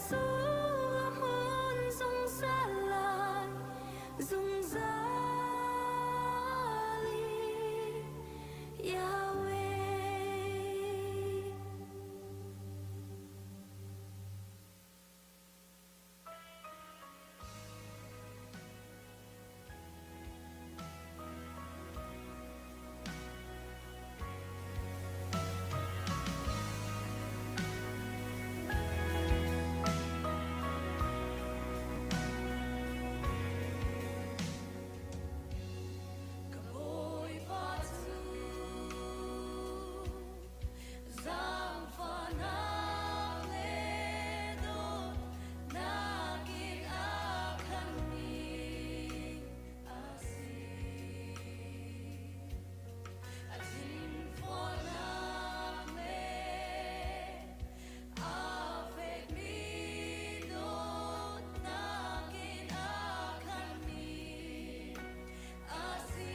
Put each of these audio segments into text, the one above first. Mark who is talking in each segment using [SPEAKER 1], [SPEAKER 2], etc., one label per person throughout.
[SPEAKER 1] cu a hmun zungzal lai, zungzal in Yahweh. Ka Bawipa cu Zaangfahnak le dawtnak in a khatmi a si. A thinfualnak le a fekmi dawtnak in a khatmi a si.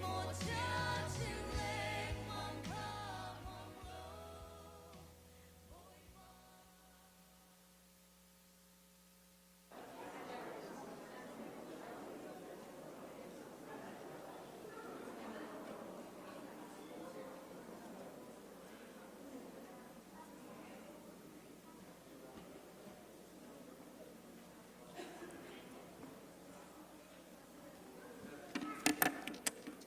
[SPEAKER 1] Maw chiachin lengmang kha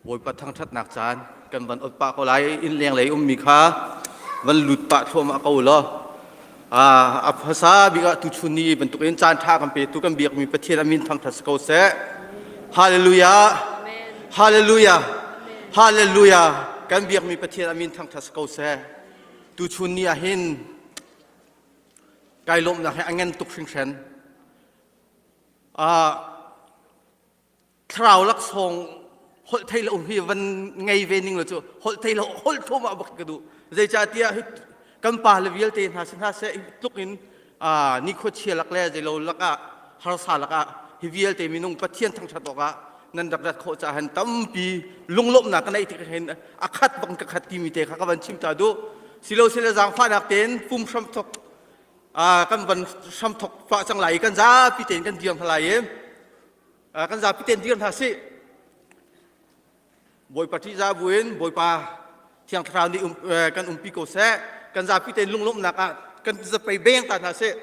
[SPEAKER 2] Bawipa thangṭhatnak caan kan van ot pah ko lai. Inn lenglei ummi kha van lut pah thluahmah ko law a hmasa bik ah tuchun ni bantukin caan ṭha kan petu kan biakmi Pathian a min thangṭhat si ko seh. Hallelujah. Hallelujah. Hallelujah. Kan biakmi Pathian a min thangṭhat si ko seh. Tuchun ni ah hin kai lawmhnak hi a ngan tuk hringhran. Thlarau laksawng holh thei lo hi van ngei ve ning lo cu holh thei lo holh thluahmah bak ka duh. Zeicahtiah kan pa le vialte hna si hna seh tluk in nikhua chia lak le zeilo lakah harsa lakah hi vialte minung Pathian thangṭhat awkah nan rak rat khawh caah hin tampi lunglawmhnak ka neih tik hin a khat bang ka khat timi te kha ka van chim ta duh. Silo sile zaangfahnak tein pum hram thok kan van hramthok fah cang lai i kan zapi tein kan dir hna lai i kan zapi tein dir hna sih. Bawipa ṭihzah buin Bawipa Thiang Thlarau nih kan umpi ko seh. Kan zapi tein lunglawmhnak ah kan zapei beng ta hna sih.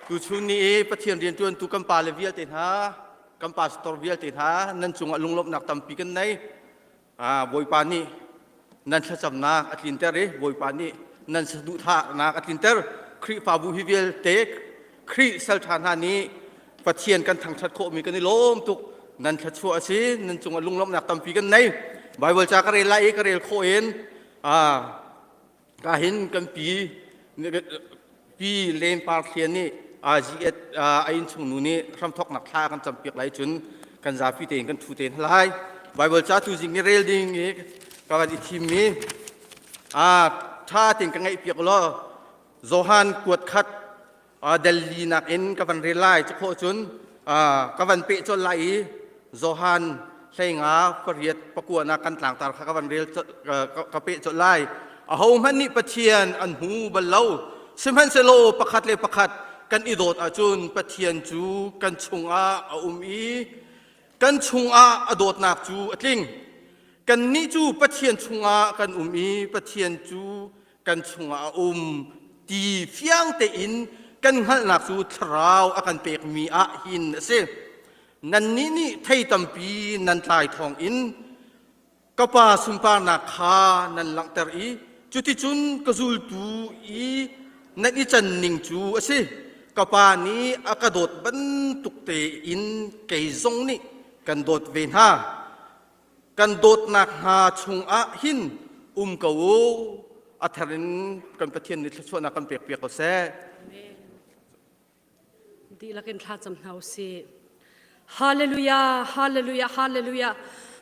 [SPEAKER 2] Tuchun ni i Pathian rianṭuantu kan pa le vialte hna, kan pastor vialte hna, nan cungah lunglawmhnak tampi kan nei. Bawipa nih nan thlacamnak a tlinter i Bawipa nih nan saduhthahnak a tlinter. Khrihfabu hi vialte Khrih salṭha hna nih Pathian kan thangṭhat khawhmi kan i lawm tuk. Nan thluachuah a si, nan cungah lunglawmhnak tampi kan nei. Bible ca ka rel lai i ka rel khawh in Ka hin kan pi pi Len Par Thlian nih a innchung nu nih hramthawknak thla kan campiak lai cun kan zapi tein kan thu te hna lai. Bible ca tu zing ni rel ding i ka van i thimmi a tha tein ka ngaihpiak law Johan kuat khat Delhi nakin ka van rel lai cu khawh cun ka van peh colh lai i Johan hleinga pariat pakua nak kan tlangtar kha ka van rel ka peh colh lai. Ahohmanh nih Pathian an hmu bal lo. Sihmanhsehlaw pakhat le pakhat kan i dawt ahcun Pathian cu kan chungah a um i kan chungah a dawtnak cu a tling. Kannih cu Pathian chungah kan um i Pathian cu kan chungah a um ti fiang tein kan hngalhnak cu thlarau a kan pekmi ah hin a si. Nannih nih thei tampi nan tlai thawngin ka Pa sunparnak kha nan langhter i cuticun ka zultu i nan i can ning cu a si. Ka Pa nih a ka dawt bantuk tein kei zong nih kan dawt ve hna. Kan dawtnak hna chungah hin um ko u. A thar in kan Pathian nih thluachuahnak kan pek piak ko seh.
[SPEAKER 3] Dihlak in thlacam hna u sih. Hallelujah, hallelujah, hallelujah.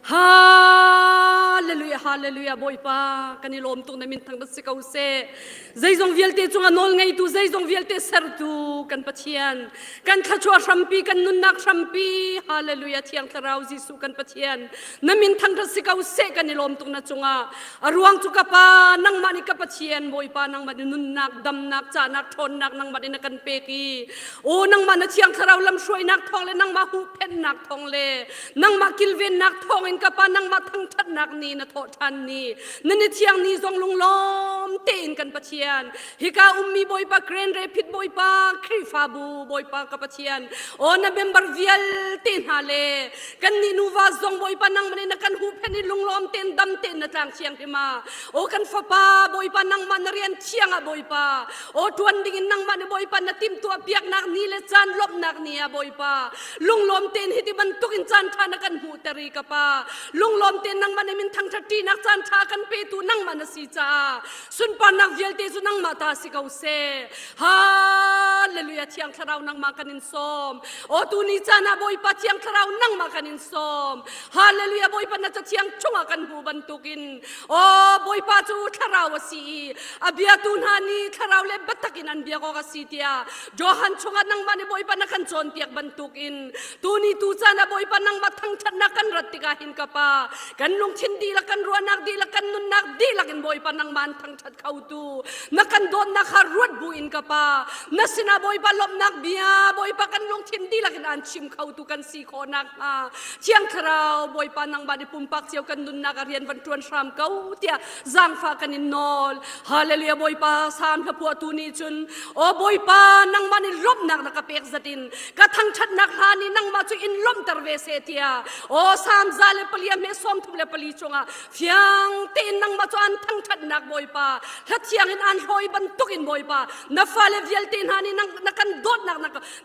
[SPEAKER 3] Hallelujah, hallelujah, Bawipa, kan i lawm tuk na min thang si ko seh. Zeizong vialte cungah nawl ngeitu, zeizong vialte sertu kan Pathian, kan thluachuah hrampi, kan nunnak hrampi, hallelujah, Thiang Thlarau Jesuh kan Pathian, na min thang si ko seh kan i lawm tuk na cungah. A ruang cu ka Pa, nangmah nih ka Pathian, Bawipa nangmah nih nunnak, damnak, cahnak, ṭhawnnak nangmah nih na kan pek i, o nangmah na Thiang Thlarau lamhruainak thawng le nangmah huhphenhnak thawng le nangmah kilvennak thawngin ka pa nangmah thangṭhatnak ni na thawh ṭhan ni na ni thiang ni zong lunglawm tein kan Pathian hika ummi Bawipa Grand Rapid Bawipa Khrihfabu Bawipa ka Pathian aw na member vialte hna le kan nih nuva zong Bawipa nangmah nih na kan huhphenh i lunglawm tein dam tein na tlang thiang hima aw kan fapa Bawipa nangmah na rian thiang ah Bawipa aw ṭuan dingin nangmah nih Bawipa na timhtuah piaknak ni le caan lawmhnak ni ah Bawipa Lunglawm tein hiti bantuk in caan ṭha na kan hmuhter i ka Pa. Lunglawm tein nangmah nih min thangṭhat ṭihnak caan ṭha kan petu nangmah na si caah sunparnak vialte cu nangmah ta si ko seh. Hallelujah Thiang Thlarau nangmah kan in sawm. Aw tu ni caan ah Bawipa Thiang Thlarau nangmah kan in sawm. Hallelujah Bawipa na cathiang chungah kan hmu bantukin aw Bawipa cu thlarau a si i a biatu hna nih thlarau le biatak in an biak awk a si tiah Johan chungah nangmah nih Bawipa na kan cawnpiak bantukin tuni tu caan ah Bawipa nangmah thangṭhatnak kan rat tikah hin ka Pa kan lungthin dihlak kan ruahnak dihlak kan nunnak dihlak in Bawipa nangmah an thangṭhat khotu na kan dawtnak kha ruat bu in ka Pa na sinah Bawipa lawmhnak bia Bawipa kan lungthin dihlak in aan chim khotu kan si khawh nakhnga Thiang Thlarau Bawipa nangmah nih pumpak cio kan nunnak a rian van ṭuan hram ko tiah zaangfah kan in nawl Hallelujah Bawipa Salm hla phuahtu nih cun Aw Bawipa nangmah nih lawmhnak na ka pek zat in ka thangṭhatnak hla nih nangmah cu in lawmhter ve seh tiah aw Salm 104 hme 34 chungah fiang tein nangmah cu an thangṭhatnak Bawipa hla thiang in an hlawi bantuk in Bawipa na fale vialte hna nih na kan dawtnak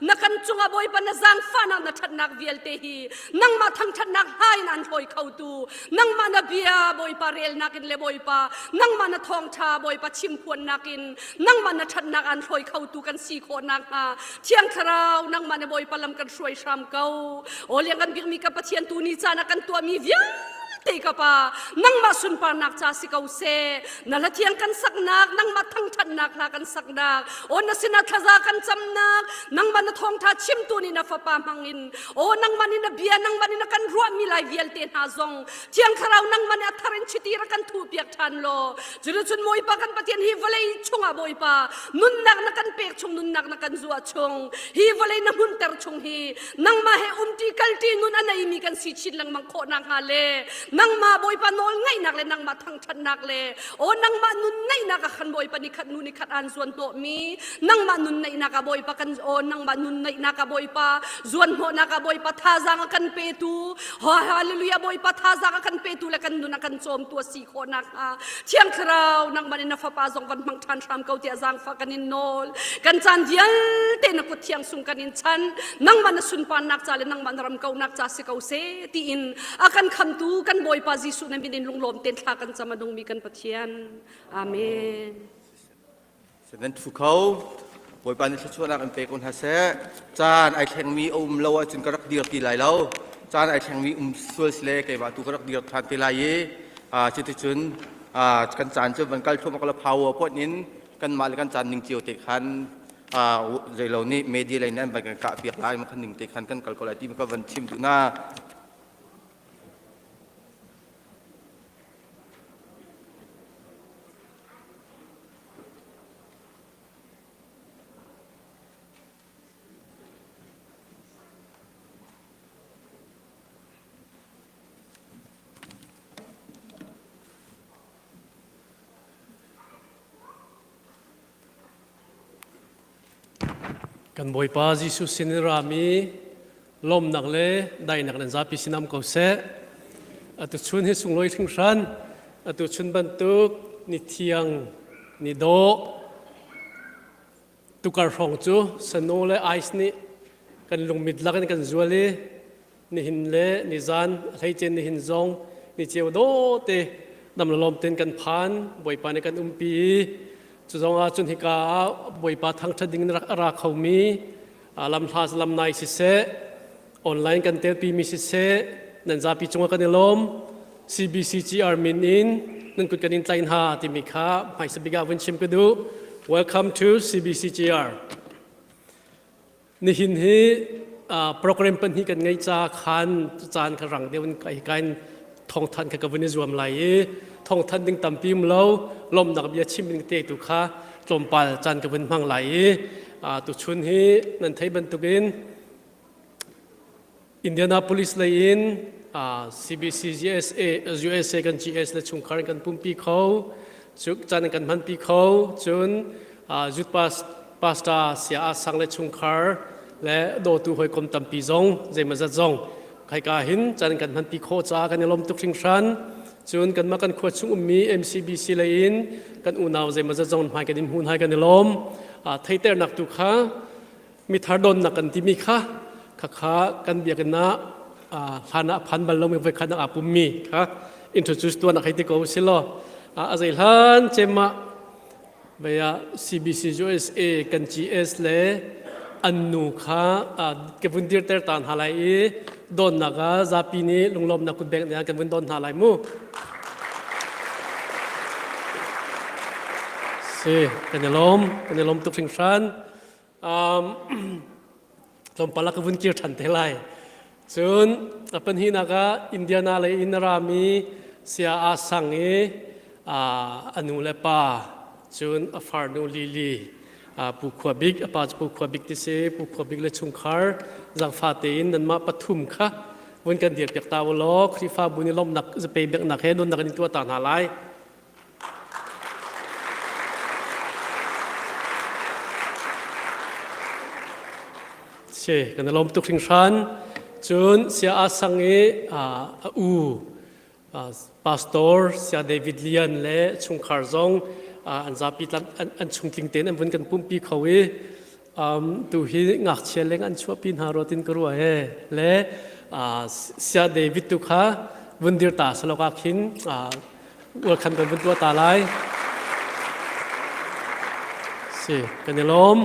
[SPEAKER 3] na kan cungah Bawipa na zaangfahnak na ṭhatnak vialte hi nangmah thangṭhatnak hla in an hlawi khotu nangmah na bia Bawipa relnak in le Bawipa nangmah na thawngṭha Bawipa chimphuannak in nangmah na ṭhatnak aan hruai khotu kan si khawh nakhnga Thiang Thlarau nangmah na Bawipa lam kan hruai hram ko. Aw liang kan bikmi ka Pathian tu ni caan ah kan tuahmi vialte ka Pa nangmah sunparnak ca si ko seh. Na hla thiang kan saknak nangmah thangṭhatnak hla kan saknak aw na sinah thlaza kan camnak nangmah na thawngṭha chimtu nih na fapa hmangin aw nangmah nih na bia nangmah nih na kan ruahmi lai vialte hna zong Thiang Thlarau nangmah nih a thar in chiti rak kan thuhpiak ṭhan law cuticun Bawipa kan Pathian hi vawlei chungah Bawipa nunnak na kan pek chung nunnak na kan zuah chung hi vawlei na hmunter chung hi nangmah he umṭi kalṭi nun a neimi kan si chin lengmang khawh nakhnga le nangmah Bawipa nawl ngaihnak le nangmah thangṭhatnak le aw nangmah nun neihnak ah khan Bawipa ni khat nu ni khat aan zuan hnawhmi nangmah nun neihnak ah Bawipa kan aw nangmah nun neihnak ah Bawipa zuan hnawhnak ah Bawipa thazaang a kan petu Hallelujah Bawipa thazaang a kan petu le kan nun a kan cawmtu a si khawh nakhnga Thiang Thlarau nangmah in na fapa zong van hmang ṭhan hram ko tiah zaangfah kan in nawl kan caan vialte na kut thiang sung kan in chan nangmah na sunparnak ca le nangmah na ram kauhnak ca si ko seh tiin a kan khamtu kan Bawipa Jesuh na min in lunglawm tein thla kan cam a nungmi kan Pathian Amen
[SPEAKER 2] Nan ṭhu kho. Bawipa nih thluachuahnak in pe ko hna seh. Caan ai thlengmi a um lo ahcun ka rak dir ti lai lo. Caan ai thlengmi um sual sile keimah tu ka rak dir ṭhan te lai i cuticun kan caan cu van kal thluahmah ko power point in kanmah le kan caan ning cio te khan zeilo nih media lei nih an van kan kah piak lai ma khan ning te khan kan kal ko lai ti ka van chim duh na.
[SPEAKER 4] Kan Bawipa Jesuh sin in rami lawmnak le daihnak nan zapi sinam ko seh. Atu chun hi sunglawi hringhran, atu chun bantuk ni thiang, ni dawh, tukar hrawng cu snow le ice nih kan lungmit lakin kan zual i nihin le nizan hleicen nihin zong ni ceu dawh te dam lawm ten kan phan Bawipa nih kan umpi i cu zong ah cun hika ah Bawipa thangṭhat ding in rak a ra khomi lamhla lamnai siseh online kan telpi mi siseh. Nan zapi cungah kan i lawm. CBCGR min in nan kut kan in tlaih hna timi kha hmaisa bik ah vun chim ka duh. Welcome to CBCGR. Nihin hi program pahnih kan ngeih ca khan caan kha rang deuh in kai kain thawngthanh kha ka vun i zuam lai i thawngthanh ding tampi um lo lawmhnak bia chim ding te tu kha tlawmpal caan ka vun hmang lai i tuchun hi nan theih bantukin Indianapolis lei in CBC GSA USA kan GS le chungkhar in kan pumpi kho cu caan in kan hmanpi kho cun youth pastor sia a sang le chungkhar le dawtu hawikom tampi zong zeimawzat zong khaika hin caan in kan hmanpi khawh caah kan i lawm tuk hringhran cun kanmah kan khua chung ummi MCBC lei in kan unau zeimawzat zong hmai kan in hmun hai kan i lawm theiternak tu kha mithar donnak kan timi kha khakha kan biakinn ah hlan ah phan bal lomi voikhat nak aa pummi kha introduce tuan hei ti ko si law a zei hlan cem ah vei ah CBC USA kan GS le an nu kha ka vun dirter ta hna lai i donnak ah zapi nih lunglawmnak kut beng kan vun don hna lai mu si kan i lawm kan i lawm tuk hringhran Um, tlawmpal ah ka vun kir ṭhan te lai. Cun a pahnihnak ah Indiana lei in a rami sia aa sang i a nu le pa cun a farnu Lily Pu Khua Bik a pa cu Pu Khua Bik ti si Pu Khua Bik le chungkhar zangfa tein nanmah pathum kha vun kan dir piak ta u law Khrihfabu nih lawmhnak zapei biaknak he nunnak in tuah ta hna lai. Si, kan i lawm tuk hringhran. Cun sia a sang i a u pastor sia David Lian le chungkhar zong an zapi an chungtling tein an vun kan pumpi kho i tu hi ngakchia leng an chuahpi hna rua tin ka ruah he le sia David tu kha vun dir ta salok ah khin ual khan kan vun tuah ta lai si kan i lawm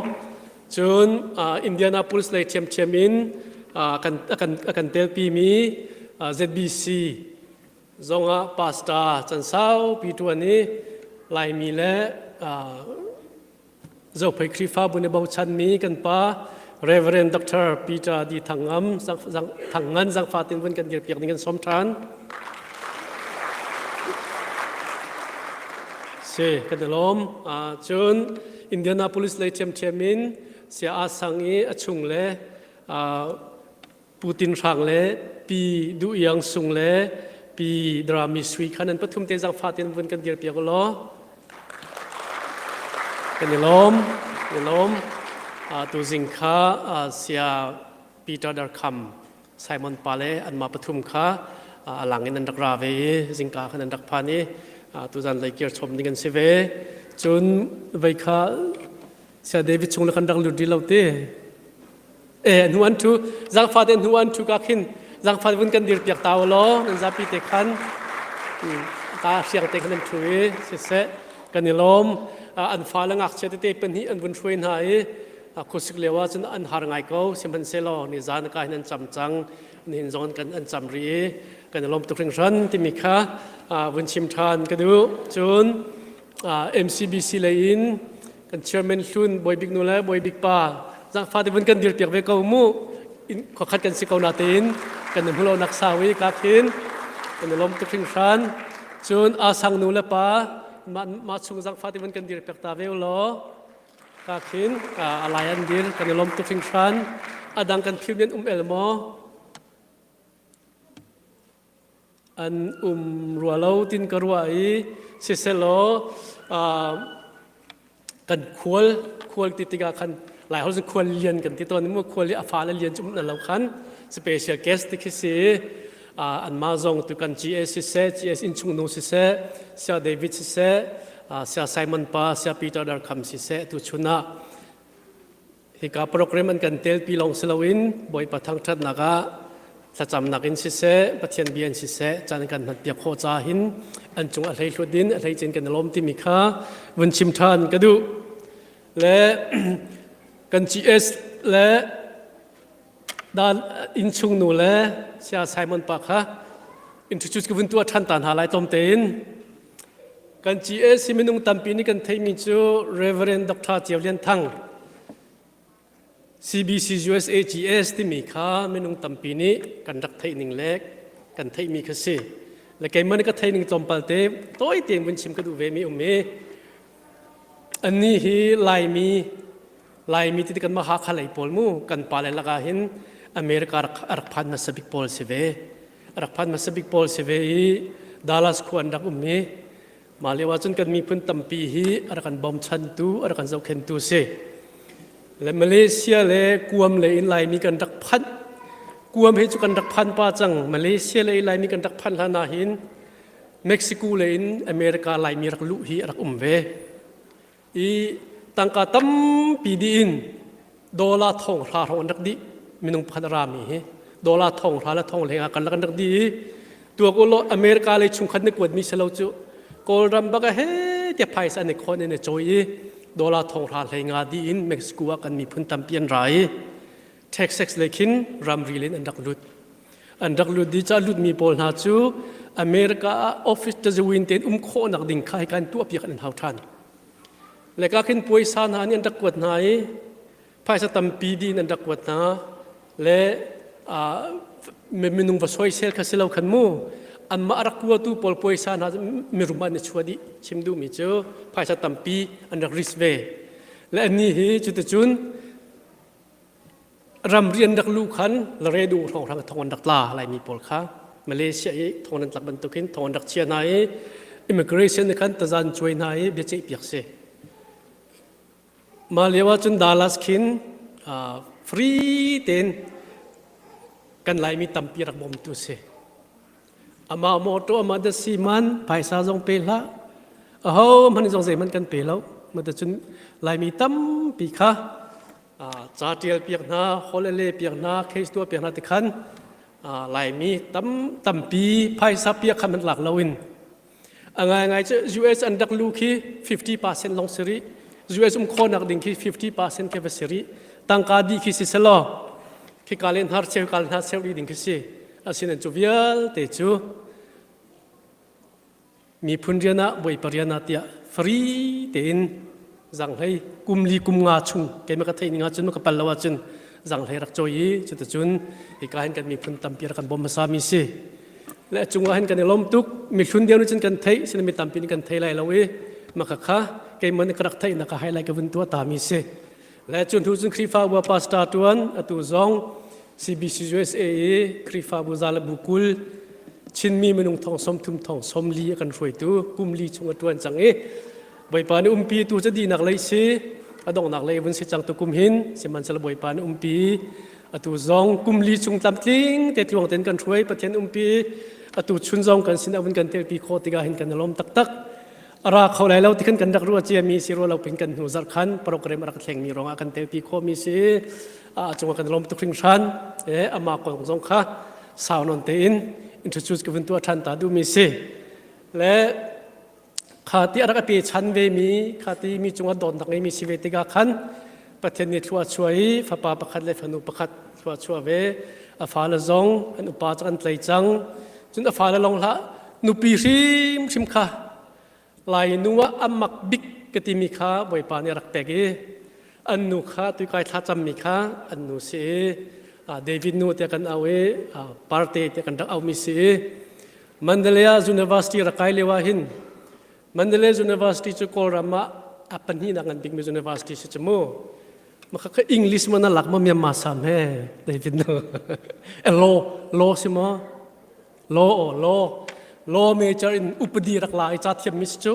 [SPEAKER 4] cun Indianapolis lei ṭhiamṭhiam in kan kan kan telpi mi ZBC zongah pastor chan saupi ṭuan i Laimi le Zophei Khrihfabu nih bochanmi kan pa Reverend Dr. Peter D. Thangam Thangngan zangfa tin vun kan dirpiak ding kan sawm ṭhan. Si kan i lawm. Cun Indianapolis lei ṭhiamṭhiam in sia a sang i a chung le Pu Tin Hrang le Pi Duh Iang Sung le Pi Drami Sui kha nan pathum te zangfah tein vun kan dirpiak u law. Kan i lawm, i lawm. Tu zing kha sia Peter Darkham, Simon pa le anmah pathum kha a lang in an rak ra ve i zingka khan an rak phan i tuzan lei kir chom ding an si ve. Cun vei kha sia David chung le kan rak lut rih lo ti. E hnu an thu zangfa te hnu an thu ka khin zangfa vun kan dir piak ta law nan zapi te khan ta siang te khan an thu i siseh kan i lawm an fa le ngakchia tete pahnih an vun hruai hna i khuasik lio ah cun an har ngai ko sihmanhsehlaw ni zan ka hin an cam cang nihin zong kan an cam rih i kan i lawm tuk hringhran timi kha vun chim ṭhan ka duh cun MCBC lei in kan chairman hlun bawibik nu le bawibik pa zangfa te vun kan dir piak ve ko mu in khuakhat kan si ko na tein kan in hmulo nak sau i ka khin kan i lawm tuk hringhran cun a sang nu le pa ma ma chung zangfa te vun kan dir piak ta ve law ka khin a lai an dir kan i lawm tuk hringhran adang kan phil men um el maw An um rua lo tin ka ruah i siselaw kan khual khual ti tikah khan lai holh khual lian kan ti tawn mu khual i a fa le lian cu um na lo khan special guest ti khi si anmah zong tu kan GS siseh GS innchung nu siseh Sia David siseh Sia Simon pa Sia Peter Darkham siseh tu chun ah Hika program an kan telpi lawng si loin Bawipa thangṭhatnak ah thlacamnak in siseh, Pathian bia in siseh, caan kan hmanpiak khawh caah hin an cung a hleihluat in a hleicin kan i lawm timi kha vun chim ṭhan ka duh. Le kan GS le Da innchung nu le Saya Simon pa kha introduce ka vun tuah ṭhan ta hna lai tlawm tein. Kan GAC minung tampi nih kan theihmi cu Reverend Dr. Ceu Lian Thang CBC USAGS timi kha minung tampi nih kan rak theih ning le kan theihmi kha si. Le keimah nih ka theih ning tlawmpal te tawi tein vun chim ka duh ve mi um i annih hi Laimi Laimi ti kan mah Hakha lei pawl mu kan pa le lakah hin America rak rak phan hmasa bik pawl si ve. Rak phan hmasa bik pawl si ve i Dallas khua an rak um i Mah lio ahcun kan miphun tampi hi a rak kan bawmchantu, a rak kan zohkhentu si. Le Malaysia le Guam le in Laimi kan rak phanh. Guam hi cu kan rak phan pa cang. Malaysia le in Laimi kan rak phanh hlan ahhin Mexico le in America Laimi rak luh hi a rak um ve. I tangka tampi dih in dollar thong hra hrawng an rak dih minung pakhat a rami hi dollar thong hra le thong leng ah kan rak an rak dih i tuak ulaw America lei chungkhat na kuatmi si lo cu Kawlram bak a he tiah phaisa an i khawn in i cawi i dollar thong hra hlei nga dih in Mexico ah kan miphun tampi an ra i Texas lei khin ramri len an rak lut an rak lut dih ca lutmi pawl hna cu America ah office tazuin tein um khawhnak ding kha hi kan tuahpiak an hau ṭhan le ka khin puaisa hna nih an rak kuat hna i phaisa tampi din an rak kuat hna le minung va soisel kha si lo khan mu anmah rak kuatu pawl puaisa hna mirum an i chua dih chim duhmi cu phaisa tampi an rak risk ve le annih hi cuticun Ramri an rak luh khan Laredu hrawnghrang thong an rak tla Laimi pawl kha Malaysia i thong an tlak bantukin thong an rak chia hna i immigration nih khan tazan cuai hna i biaceih piak si. Mah lio ah cun Dallas khin free tein kan Laimi tampi rak bawmtu si. Amah mawṭaw amah dasi man phaisa zong pe hlah. Aho hmanh zong zeihmanh kan pe lo. Mah cun Laimi tampi kha ca ṭial piak hna, holh le piak hna, case tuah piak hna ti khan Laimi tam tampi phaisa piak kha man lak loin a ngaingai cu US an rak lu khi 50% long si rih. US um khawhnak ding khi 50% khi va si rih. Tangka dih khi si selaw khika len har cheu kal hna cheu ding khi si. Asinain cu vialte cu miphun rian ah Bawipa rian ah tiah free tein zanghlei kum li kum nga chung keimah ka theih ning ahcun ka pal lo ahcun zanghlei rak cawi i cuticun hika hin kan miphun tampi rak kan bawm hmasa mi si le cungah hin kan i lawm tuk mihlun deuh nih cun kan theih sinain mi tampi nih kan thei lai lo i maka kha keimah nih ka rak theih nak ka highlight ka vun tuah ta mi si Le cu hnu cun Khrihfabu ah pastor ṭuan, atu zong CBC USA i Khrihfabu za le bu 20 Chinmi minung thong som thum thong som li a kan hruaitu kum li chung a ṭuan cang i Bawipa nih umpi tu cu dihnak lei si a donghnak lei vun si cang tu kum hin sihmanhsehlaw Bawipa nih umpi atu zong kum li chung tlamtling te tluang tein kan hruai Pathian umpi atu chun zong kan sin a vun kan telpi khawh tikah hin kan i lawm taktak A ra kho lai lo ti khan kan rak ruah ciami si rua lo pin kan hnu zarh khan program a rak thlengmi ruangah kan telpi khawhmi si a cungah kan lawm tuk hringhran e ama kong zong kha sau non tein introduce ka vun tuah ṭhan ta duhmi si le kha ti a rak a pe chan ve mi kha ti mi cungah dawtnak ngeimi si ve tikah khan Pathian nih thlua chuah i fapa pakhat le fanu pakhat thlua chuah ve a fale zong an upa cu an tlei cang cun a fale lawng hlah nupi hrimhrim kha lai nu ah a mak bik ka timi kha Bawipa nih a rak pek i an nu kha tuikai thla cammi kha an nu si i David nu tiah kan au i Parte tiah kan rak aumi si i Mandalay University rak kai lio ah hin Mandalay University cu Kawlram ah a pahnihnak ngan bikmi university si cu mu. Maka ka English mo na lak mo Myanmar sam he David no. Eh law law si mo law o law law major in upadi rak la i ca thiam mi si cu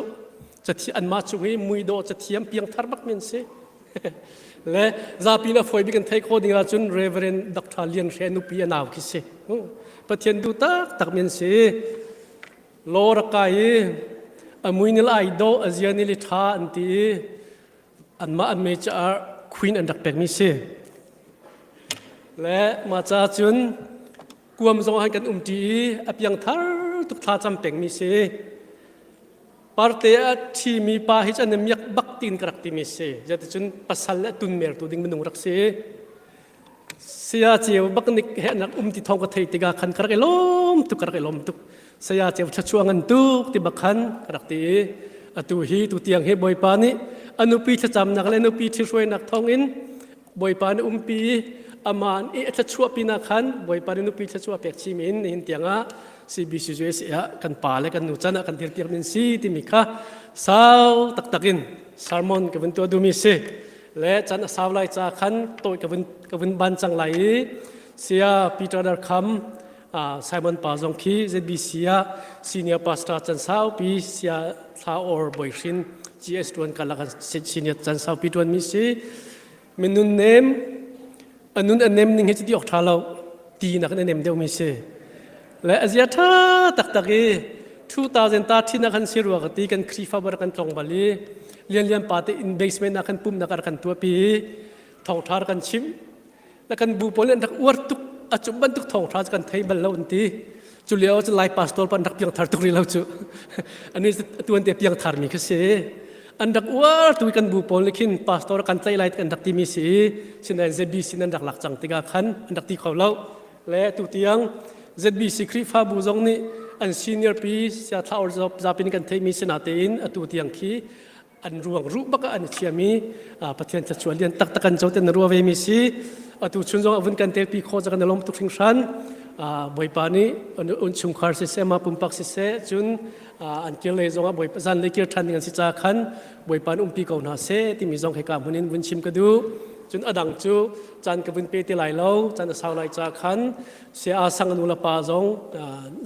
[SPEAKER 4] cathi anmah chung i mui dawh cathiam piang thar bak men si. Le zapi na foi bik kan thei kho ding ahcun Reverend Dr. Lian Hre nupi a nau khi si. Pathian du tak tak men si. Law rak kai i a mui nil ai dawh a zia nil i ṭha an ti i anmah an mei caah queen an rak pekmi si. Le mah caah cun kuam zong ah kan umṭi i a piangthar tuk thla cam pengmi si. Parte a ṭhimi pa hi cu an i miak bak tiin ka rak timi si. Zeticun pasal le tunmertu ding minung rak si. Saya ceu bak nik he nak um ti thong ka thei tikah khan ka rak i lawm tuk ka rak i lawm tuk. Saya ceu thluachuah ngan tuk ti bak khan ka rak ti i atu hi tu tiang hi Bawipa nih a nupi thlacamnak le nupi ṭhihruainak thawngin Bawipa nih umpi i aman i a thluachuah pinah khan Bawipa nih nupi thluachuah pek chim in nihin tiangah CBCUSA ah kan pa le kan nu can ah kan dirpiak min si timi kha sau taktak in sermon ka vun tuah duhmi si le can a sau lai ca khan tawi ka vun ka vun ban cang lai i sia Peter Dar Kham Simon pa zong khi ZBC ah senior pastor chan saupi sia thla or boihrin GS tuan kalak senior chan saupi tuan mi si minun nem anun anem ning hi ti ok tha lo ti nak an nem deuh mi si le azia tha taktak i 2000 ta thina kan si rua ka ti kan Khrifa bar kan tlong bali lian lian pa te in basement na kan pum na kan tua pi thawngtha kan chim na kan bu pawl an rak uar tuk a cum bantuk thawngtha cu kan thei bal lo an ti cu lio cu lai pastor pan rak piang thar tuk rih lo cu ani tuan te piang thar mi kha si an rak uar tu kan bu pawl nih khin pastor kan tlaih lai kan rak ti mi si sinain ZBC nan rak lak cang tikah khan an rak ti kho lo le tu tiang ZBC Khrihfabu zong nih an senior pi sia thla or zapin kan theimi sinatein atu tiang khi an ruang ruh bak ah an i thiam i Pathian thluachuah lian taktak an co ten na ruah ve mi si atu chun zong avun kan telpi kho za kan lom tuk hringhran Bawipa nih un chungkhar siseh ma pumpak siseh cun an kir lei zong ah Bawipa zan lei kir than ding an si ca khan Bawipa nih umpi ko hna seh timi zong hika hmun in vun chim ka duh cun adang cu caan ka vun pe ti lai lo caan a sau lai ca khan Saya sang nu le pa zong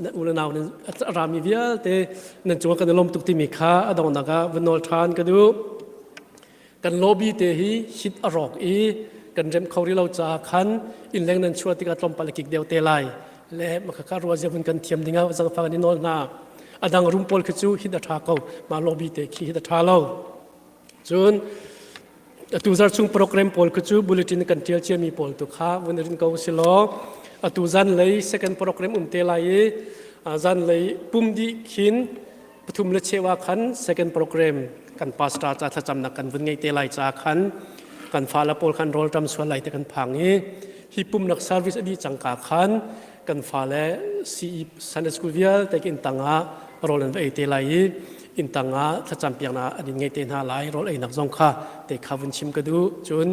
[SPEAKER 4] na u le nau nan a rami vialte nan cungah kan i lawm tuk timi kha a donghnak ah vun nawl ṭhan ka duh. Kan lobby te hi hit a rawk i kan rem kho rih lo caah khan innleng nan chuah tikah tlawmpal a kik deuh te lai. Le makhaka rua zia vun kan thiam dingah zangfang an i nawl hna. A dang room pawl khi cu hit a ṭha ko. Mah lobby te khi hit a ṭha lo. Cun atu zarh chung program pawl khi cu bulletin kan ṭial ciami pawl tu kha vun rin ko si law atu zanlei second program um te lai i zanlei pum dih khin pathum le cheu ah khan second program kan pastor ca thlacamnak kan vun ngei te lai ca khan kan fale pawl khan rawlṭam sual lai te kan phang i hi pumnak service a dih cangka khan kan fale CE Sunday School vialte inn tangah rawl an va ei te lai i inn tangah thlacam piaknak an in ngei te hna lai rawl einak zong kha te kha vun chim ka duh cun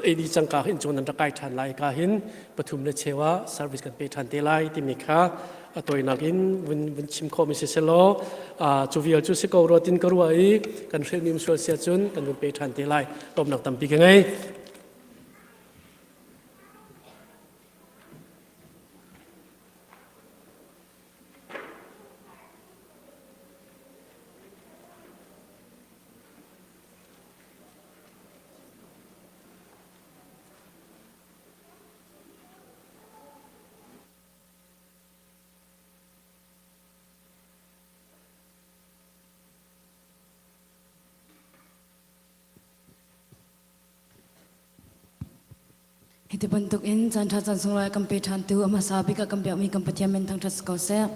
[SPEAKER 4] ei dih cangka hin cun nan rak kai ṭhan lai ka hin pathum le cheu ah service kan pe ṭhan te lai timi kha a tawinak in vun vun chim khawh mi si selaw cu vial cu si ko rua tin ka ruah i kan hrelmi um sual sia cun kan vun pe ṭhan te lai lawmnak tampi ka ngei.
[SPEAKER 5] Hiti bantuk in caan ṭha caan sunglawi kan pe ṭhantu a hmasa bik ah kan biakmi kan Pathian min thangṭhat si ko seh.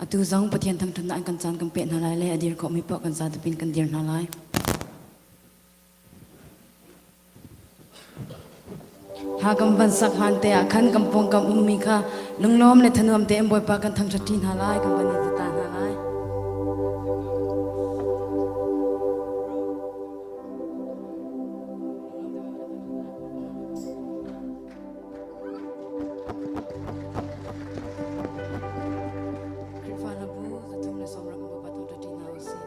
[SPEAKER 5] Atu zong Pathian thangṭhatnak in kan caan kan peh hna lai le a dir khawhmi paoh kan zapi in kan dir hna lai. Ha kan van sak han te ah khan kan pawngkam ummi kha lunglawm le thanuam tein Bawipa kan thangṭhat ṭi hna lai, kan van i ta hna lai. Khrihfa hlabu 330 Bawipa thangṭhat ṭi hna u sih.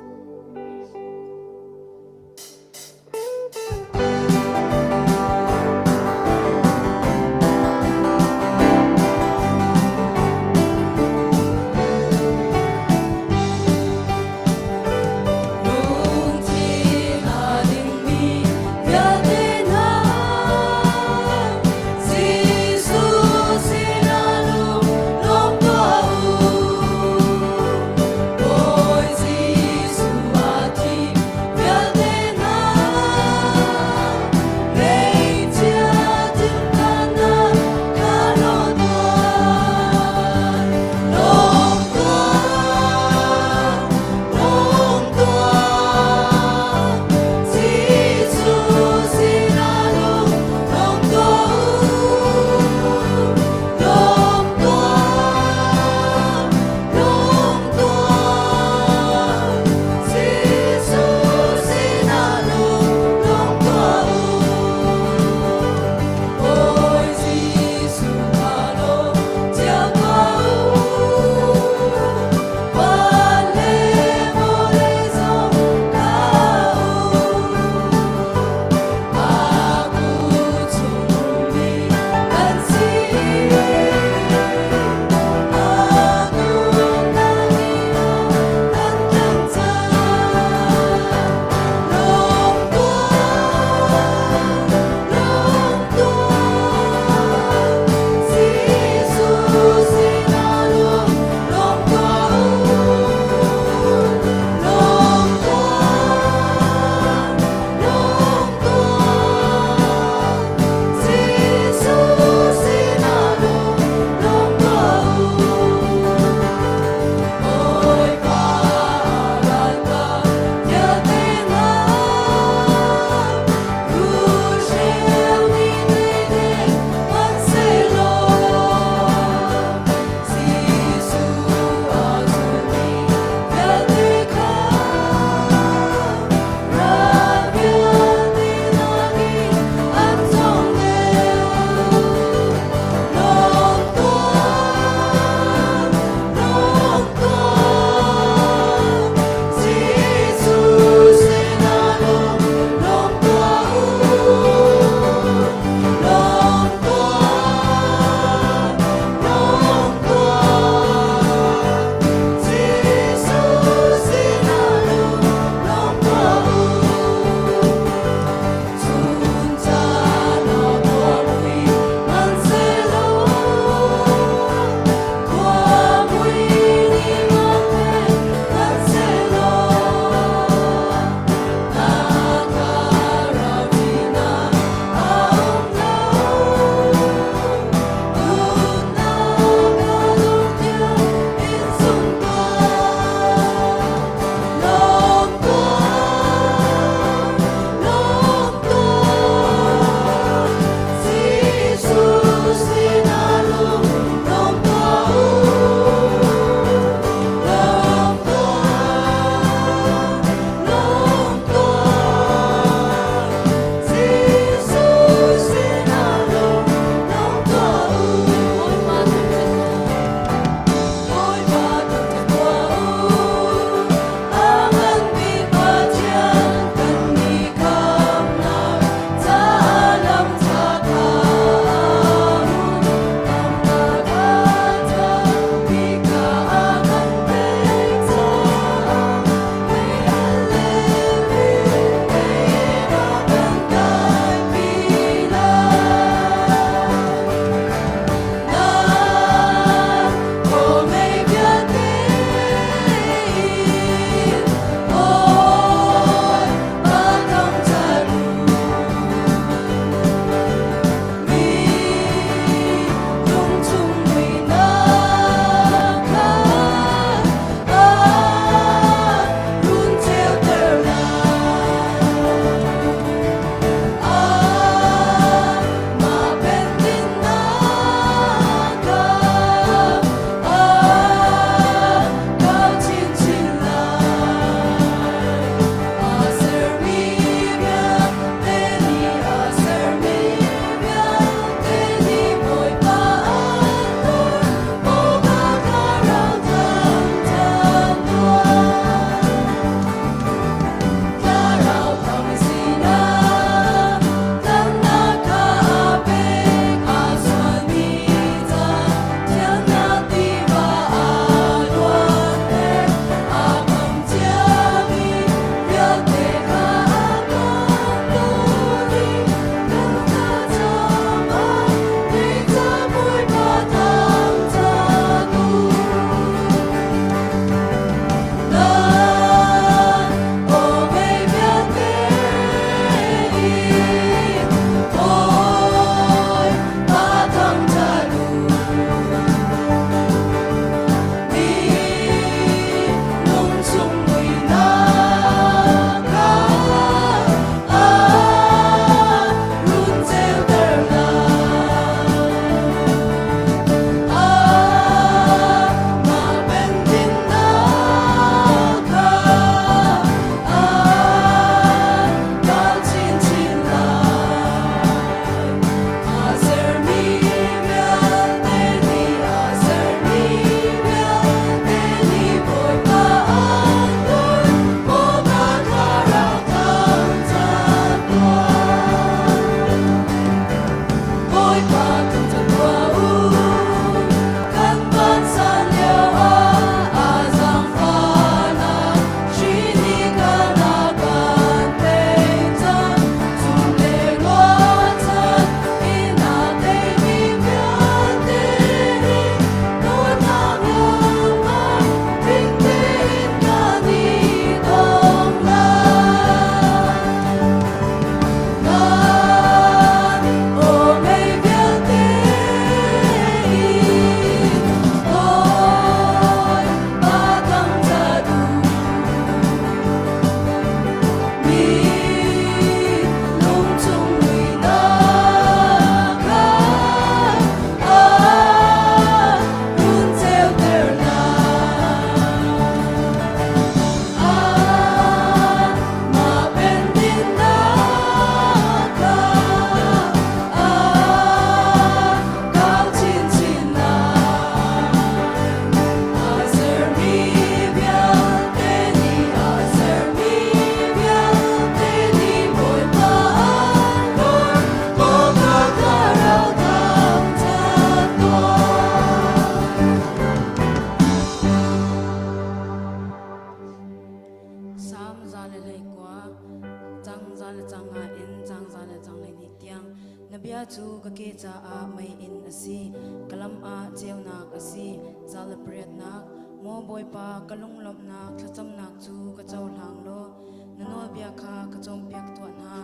[SPEAKER 5] cu ka ke caah meiinn a si, ka lam ah ceunak a si. Za le pariatnak, Maw Bawipa, ka lunglawmhnak thlacamnak cu ka cohlang law na nawlbia kha ka cawnpiak tuah hna.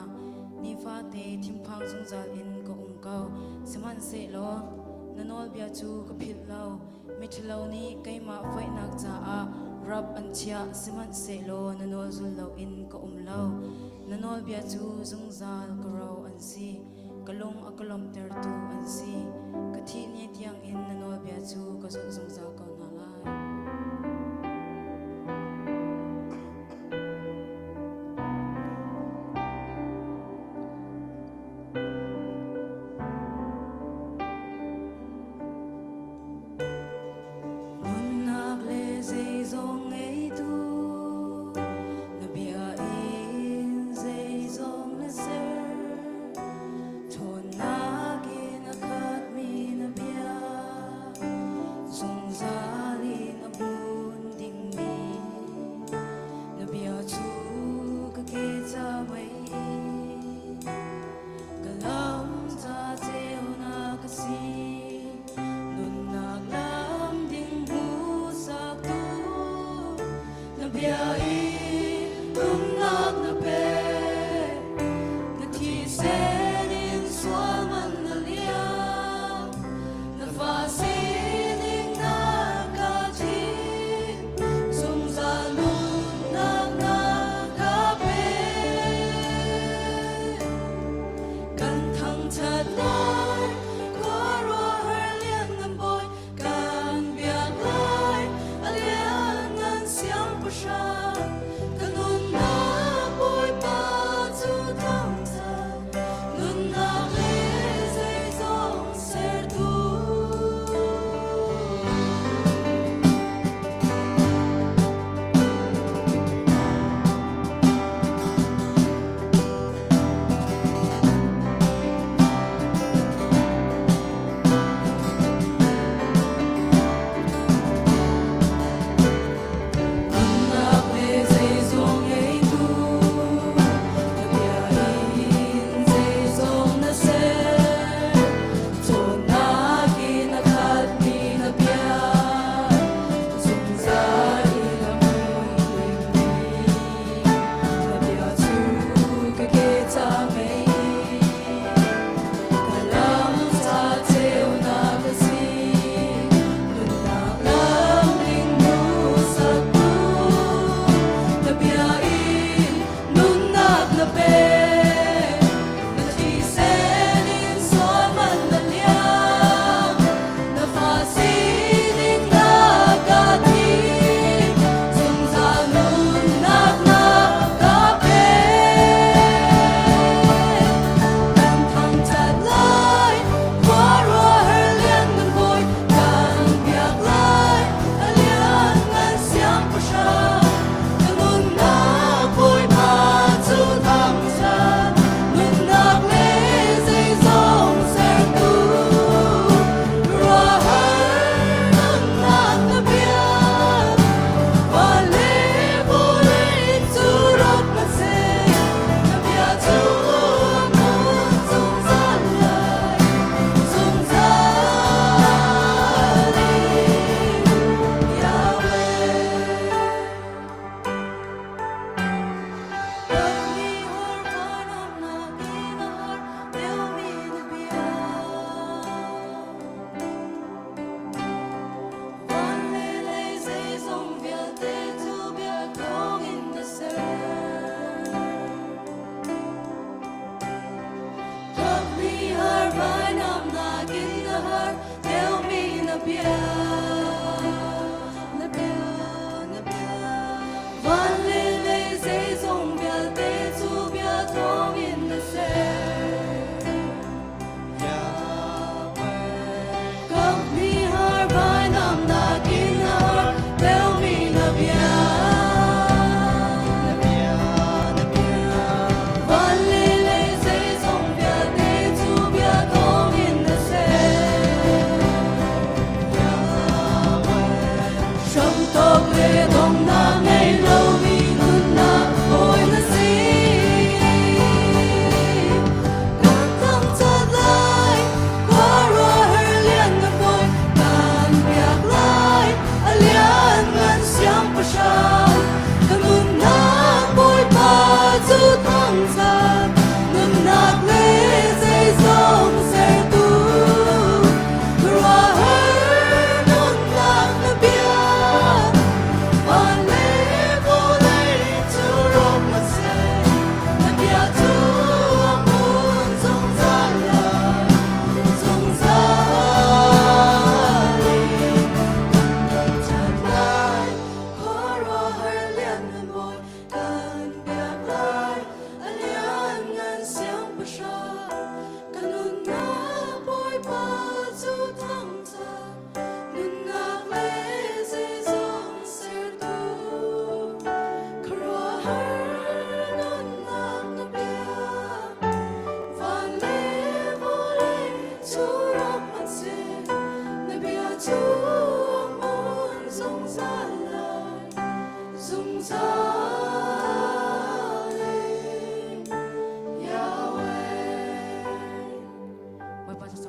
[SPEAKER 5] Nifate thinphang zungzal in ka um ko, sihmanhsehlaw na nawlbia cu ka philh lo. Miṭhalo nih keimah foihnak caah rap an chiah, sihmanhsehlaw na nawl zul loin ka um lo. Na nawlbia cu zungzal ka ro an si, ka lung a ka lawmhtertu an si. Ka thih ni tiangin na nawlbia cu ka zulh zungzal ko hna lai. Nunnak le zeizong ngeitu na bia in zeizong na ser. Ṭhawnnak in a khatmi na bia zungzal.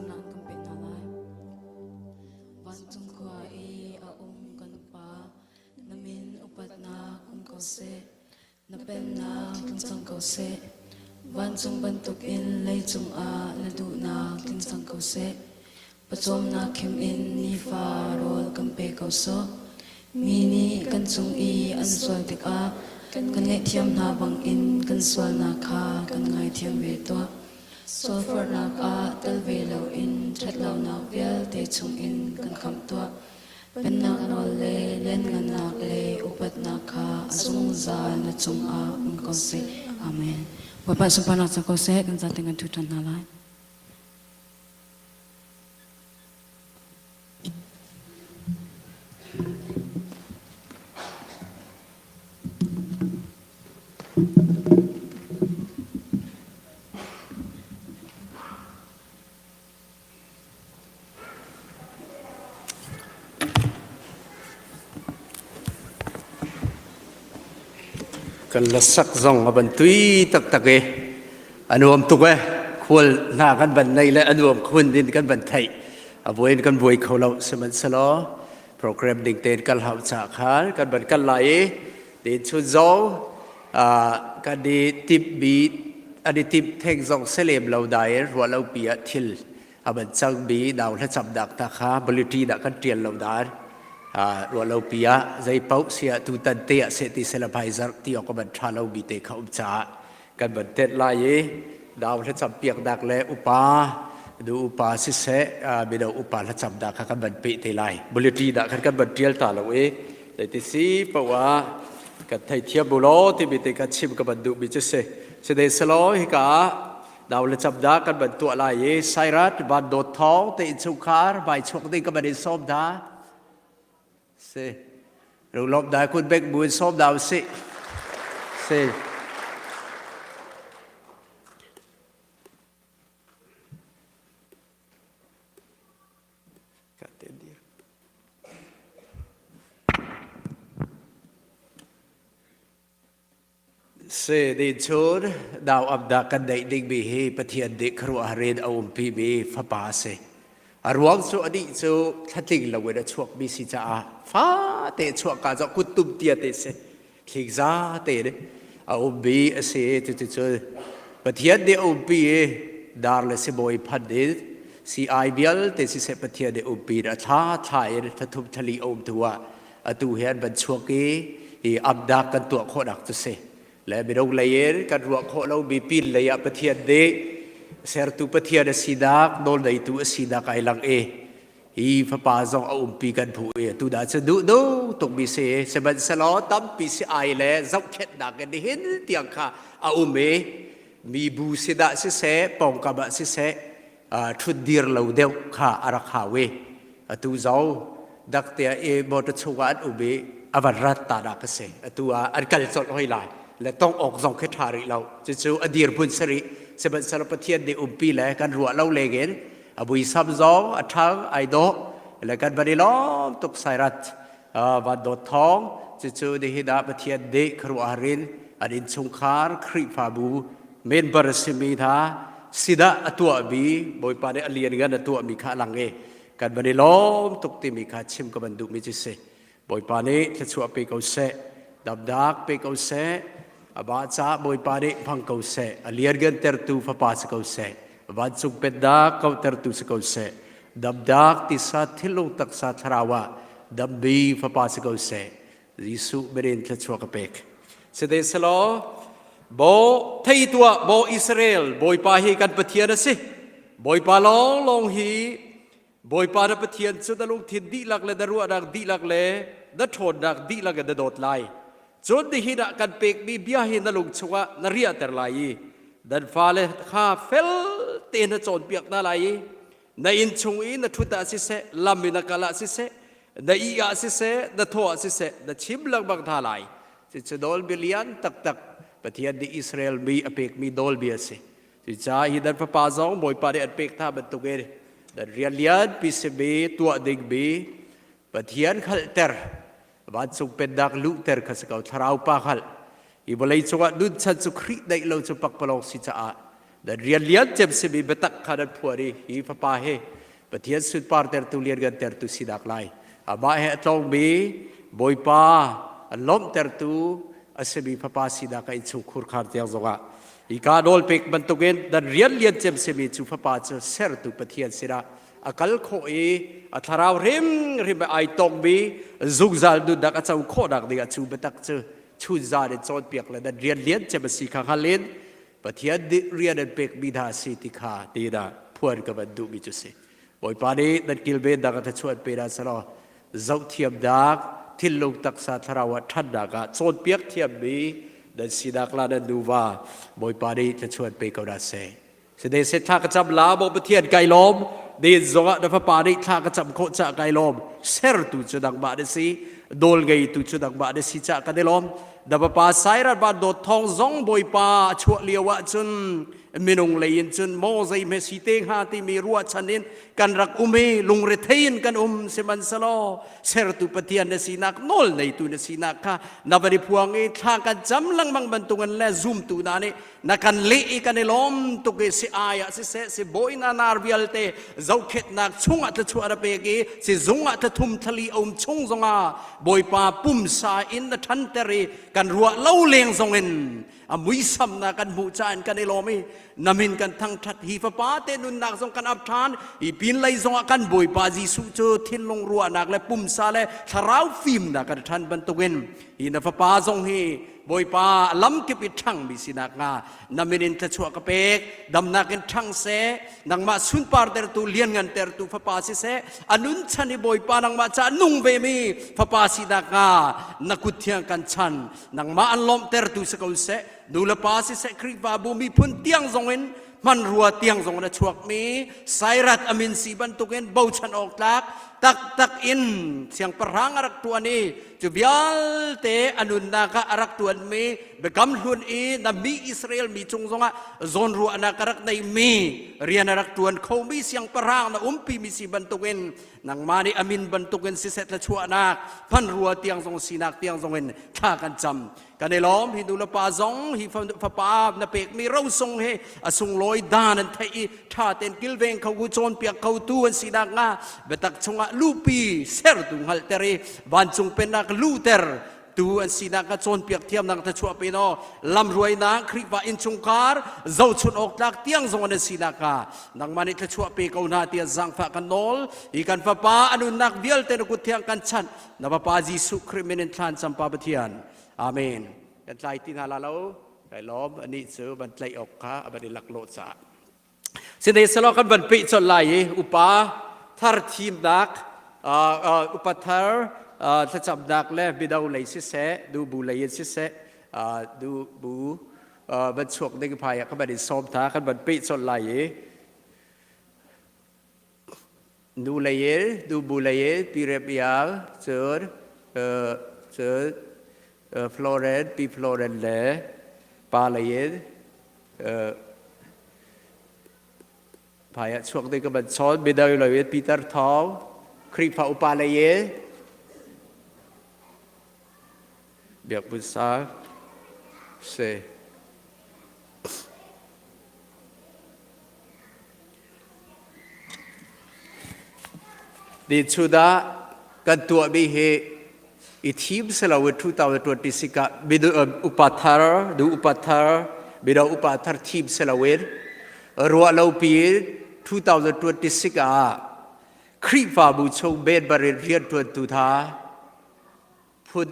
[SPEAKER 5] thlacamnak an kan pek hna lai. Vancung khua i a um kan Pa, na min upatnak um ko seh. Na pennak tling cang ko seh. Vancung bantukin leicung ah na duhnak tling cang ko seh. Pawcawmnak khim in nifa rawl kan pe ko sawh. Mi nih kan cung i an sual tikah kan ngaihthiam hna bangin kan sualnak kha kan ngaithiam ve tuah. Sualforhnak ah tel ve loin ṭhatlonak vialte chungin kan khamh tuah. Pennak nawl le lianngannak le upatnak kha a zungzal na cungah um ko seh. Amen. Bawipa sunparnak cang ko seh, kan zaten kan ṭhu ṭhan hna lai.
[SPEAKER 6] Kan lasak zong a ban tui taktak i a nuam tuk e. Khual hna kan van nei le a nuam khun din kan van theih. A buai in kan buai kho lo sihmanhsehlaw program ding tein kal hau ca khan kan van kal lai i tin chun zong kan i timh mi an i timh theng zong selem lo dai in ruah lo pi ah thil a van cang mi nau hlacam dak ta kha bulletin ah kan tial lo dan ruah lo pi ah zei paoh sia tu tan te ah se ti sela bhai zar ti ok ban tha lo mi te kha um caah kan van tet lai i nau hlacam piak dak le upa du upa siseh mino upa hlacam dak kha kan van pe te lai bulletin dah khan kan van tial ta lo i Zeiti si paoh ah kan theithiam bu law timi te kha chim ka van duhmi cu si. Side selaw hika ah nau le cham dah kan van tuah lai i Sairat van dawt thawng te innchungkhar vai chuak ding ka van in sawm hna. Si. Lunglawm dai kun bek bu in sawm hna usih. Si. Si din chun dau abda kan neih dingmi hi Pathian nih khuaruahhar in a umpimi fapa a si. A ruang cu anih cu thlatling loin a chuakmi si caah fate chuahka cu kuttum tia te si. Thlikza te in a ummi a si. Cuticun Pathian nih a umpi i dar le sibawi phan in si-ai vialte siseh Pathian nih umpi in a thla thla in thlathum thlali a um hnu ah atu hi an van chuak i hi amnak kan tuah khawhnak cu si. Le minung lei in kan ruah khawh lomi pin lei ah Pathian nih sertu Pathian a sinak, nawlneitu a sinak ai lang i hi fapa zong a umpi kan phu i atu dah cu duh duh tukmi si sihmanhsehlaw tampi si ai le zohkhenhnak in nihin tiang kha a um i mi bu sinah siseh pawngkam ah siseh ṭhutdir lo deuh kha a rak hau i atu zong dakte ah i motor chungah an um i a van rat ta nak a si atu ah an kal colh hoi lai le tong awk zong khi ṭha rih lo cucu a dirhmun si rih sihmanhsehlaw Pathian nih umpi le kan ruah lo lengin A muisam zong a ṭhang ai dawh le kan van i lawm tuk sairat van dawt thawng cucu nihin ah Pathian nih khuaruahhar in an innchungkhar Khrihfabu member a simi hna sinah a tuahmi Bawipa nih a lianngan a tuahmi kha a lang i kan van i lawm tuk timi kha chim ka van duhmi cu si. Bawipa nih thluachuah pe ko seh, damnak pe ko seh, amah caah Bawipa nih hmang ko seh, a lianngantertu fapa si ko seh, vancung pennak kautertu si ko seh, damnak tisa thinlung taksa thlarau ah dammi fapa si ko seh, Jesuh min in thluachuah ka pek. Sihmanhsehlaw Bo thei tuah Bo Israel Bawipa hi kan Pathian a si. Bawipa lawnglawng hi Bawipa na Pathian cu na lungthin dihlak le na ruahnak dihlak le na ṭhawnnak dihlak in na dawt lai. Cun nihin ah kan pekmi bia hi na lung chungah na riahter lai i nan fale kha fel tein na cawnpiak hna lai i na inn chung i na ṭhut ah siseh, lam i na kal ah siseh, na ih ah siseh, na thaw ah siseh, na chim lengmang hna lai. Cucu nawlbia lian taktak Pathian nih Israel mi a pekmi nawlbia a si. Cucaah hi nan fapa zong Bawipa nih an pek hna bantukin nan rian lianpi simi tuah dingmi Pathian hngalhter vancung pennak luhter kha si ko thlarau pa hngalh hi vawlei cungah nunchan cu Khrih neih lo cu pakpalawng si caah. Nan rian lian cem simi biatak kha nan phuan i hi fapa hi Pathian sunpar tertu lianngan tertu sinak lai. Amah he a tlawngmi Bawipa an lawmhtertu a simi fapa sinak a innchungkhur khar tiang zongah hika nawl pek bantukin nan rian lian cem simi cu fapa cu sertu Pathian sinah a kal khawh i a thlarau hrimhrim ai tongmi zungzal nunnak a co khawhnak dingah cu biatak cu chunzan in cawnpiak le nan rian lian cem a si kha hngal in Pathian nih rian an pekmi hna a si ti kha tiin ah phuan ka van duhmi cu si. Bawipa nih nan kilvennak a thluachuah an pe hna selaw zohthiamnak thinlung taksa thlarau ah ṭhannak ah cawnpiak thiammi nan sinak la nan nuva Bawipa nih thluachuah an pe ko hna seh. Sine se thla ka cam la maw Pathian kai lawm din zongah na fapa nih thla ka cam khawh ca kai lawm sertu cu nangmah na si nawl ngeitu cu nangmah na si ca kan i lawm na fapa Sairat van dawt thawng zong Bawipa a chuah lio ah cun minung lei in cun maw zei hme si te hnga timi ruahchan in kan rak um i lungrethei in kan um sihmanhsehlaw sertu Pathian na sinak nawl neitu na sinak kha na van i phuang i thla kan cam lengmang bantukin le zumtu hna nih na kan leh i kan i lawm tuk i si ai ah siseh si bawi na nar vialte zohkhetnak chungah thluachuah na pek i si zung ah thla thlali a um chung zongah Bawipa pumsa in na ṭhanter i kan ruah lo leng zong in a muisam na kan hmuh caah kan i lawm i na min kan thangṭhat hi fapa te nunnak zong kan ap ṭhan hi pin lei zongah kan Bawipa Jesuh cu thinlung ruahnak le pumsa le thlarau fimnak kan ṭhan bantukin hi na fapa zong hi Bawipa lamkip i ṭhangmi sinak hnga na min in thluachuah ka pek damnak in ṭhang seh nangmah sunpar tertu lianngan tertu fapa siseh a nun chan i Bawipa nangmah caah nung vemi fapa sinak hnga na kut thiang kan chan nangmah an lawmhtertu si ko seh nu le pa siseh Khrihfabu miphun tiang zongin hmanrua tiang zong in a chuakmi Sairat amin si bantukin bochan awk tlak taktak in siangpahrang a rak ṭuan i cu vialte a nunnak ah a rak ṭuanmi biakam hlun i na mi Israel mi cung zongah zawnruahnak a rak neimi rian a rak ṭuan khomi siangpahrang na umpimi si bantukin nangmah nih amin bantukin siseh thluachuahnak hmanrua tiang zong sinak tiang zongin thla kan cam Kan i lawm hi nu le pa zong hi fapa na pekmi rosung he a sunglawi dan an theih i ṭha tein kilveng kho ku cawnpiak kho tu an si nakhnga biatak chungah lupi sertu hngalhter i vancung pennak luhter tu an si nakhnga cawnpiak thiamnak thluachuah pe naw lamhruainak Khrihfa innchungkhar zohchun awk tlak tiang zong an si nakhnga nangmah nih thluachuah pe ko hna tiah zaangfah kan nawl hi kan fapa a nunnak vialte na kut thiang kan chanh na fapa Jesuh Khrih min in thlan cam pa Pathian Amen. Kan tlai ti hna la lo. Kai lawm anih cu van tlaih awk kha a van i laklawh caah. Sine selaw kan van peh colh lai i upa thar thimnak upa thar thlacamnak le bido lei siseh dubu lei in siseh dubu van chuak ding phai ah kan van in sawm tha kan van peh colh lai i Nu lei in nubu lei in Pi Rem Iang cun cun Florence Pi Florence le pa lei in phai ah chuak ding ka van chawn midang lo in Peter Thawng Khrihfa upa lei in Biak Bun Sang si. Ni chudah kan tuahmi hi i thim si lo in 2026 ah upa thar, nu upa thar, mino upa thar thim si lo in ruah lo piin 2026 ah Khrihfabu chung member in rianṭuantu hna phun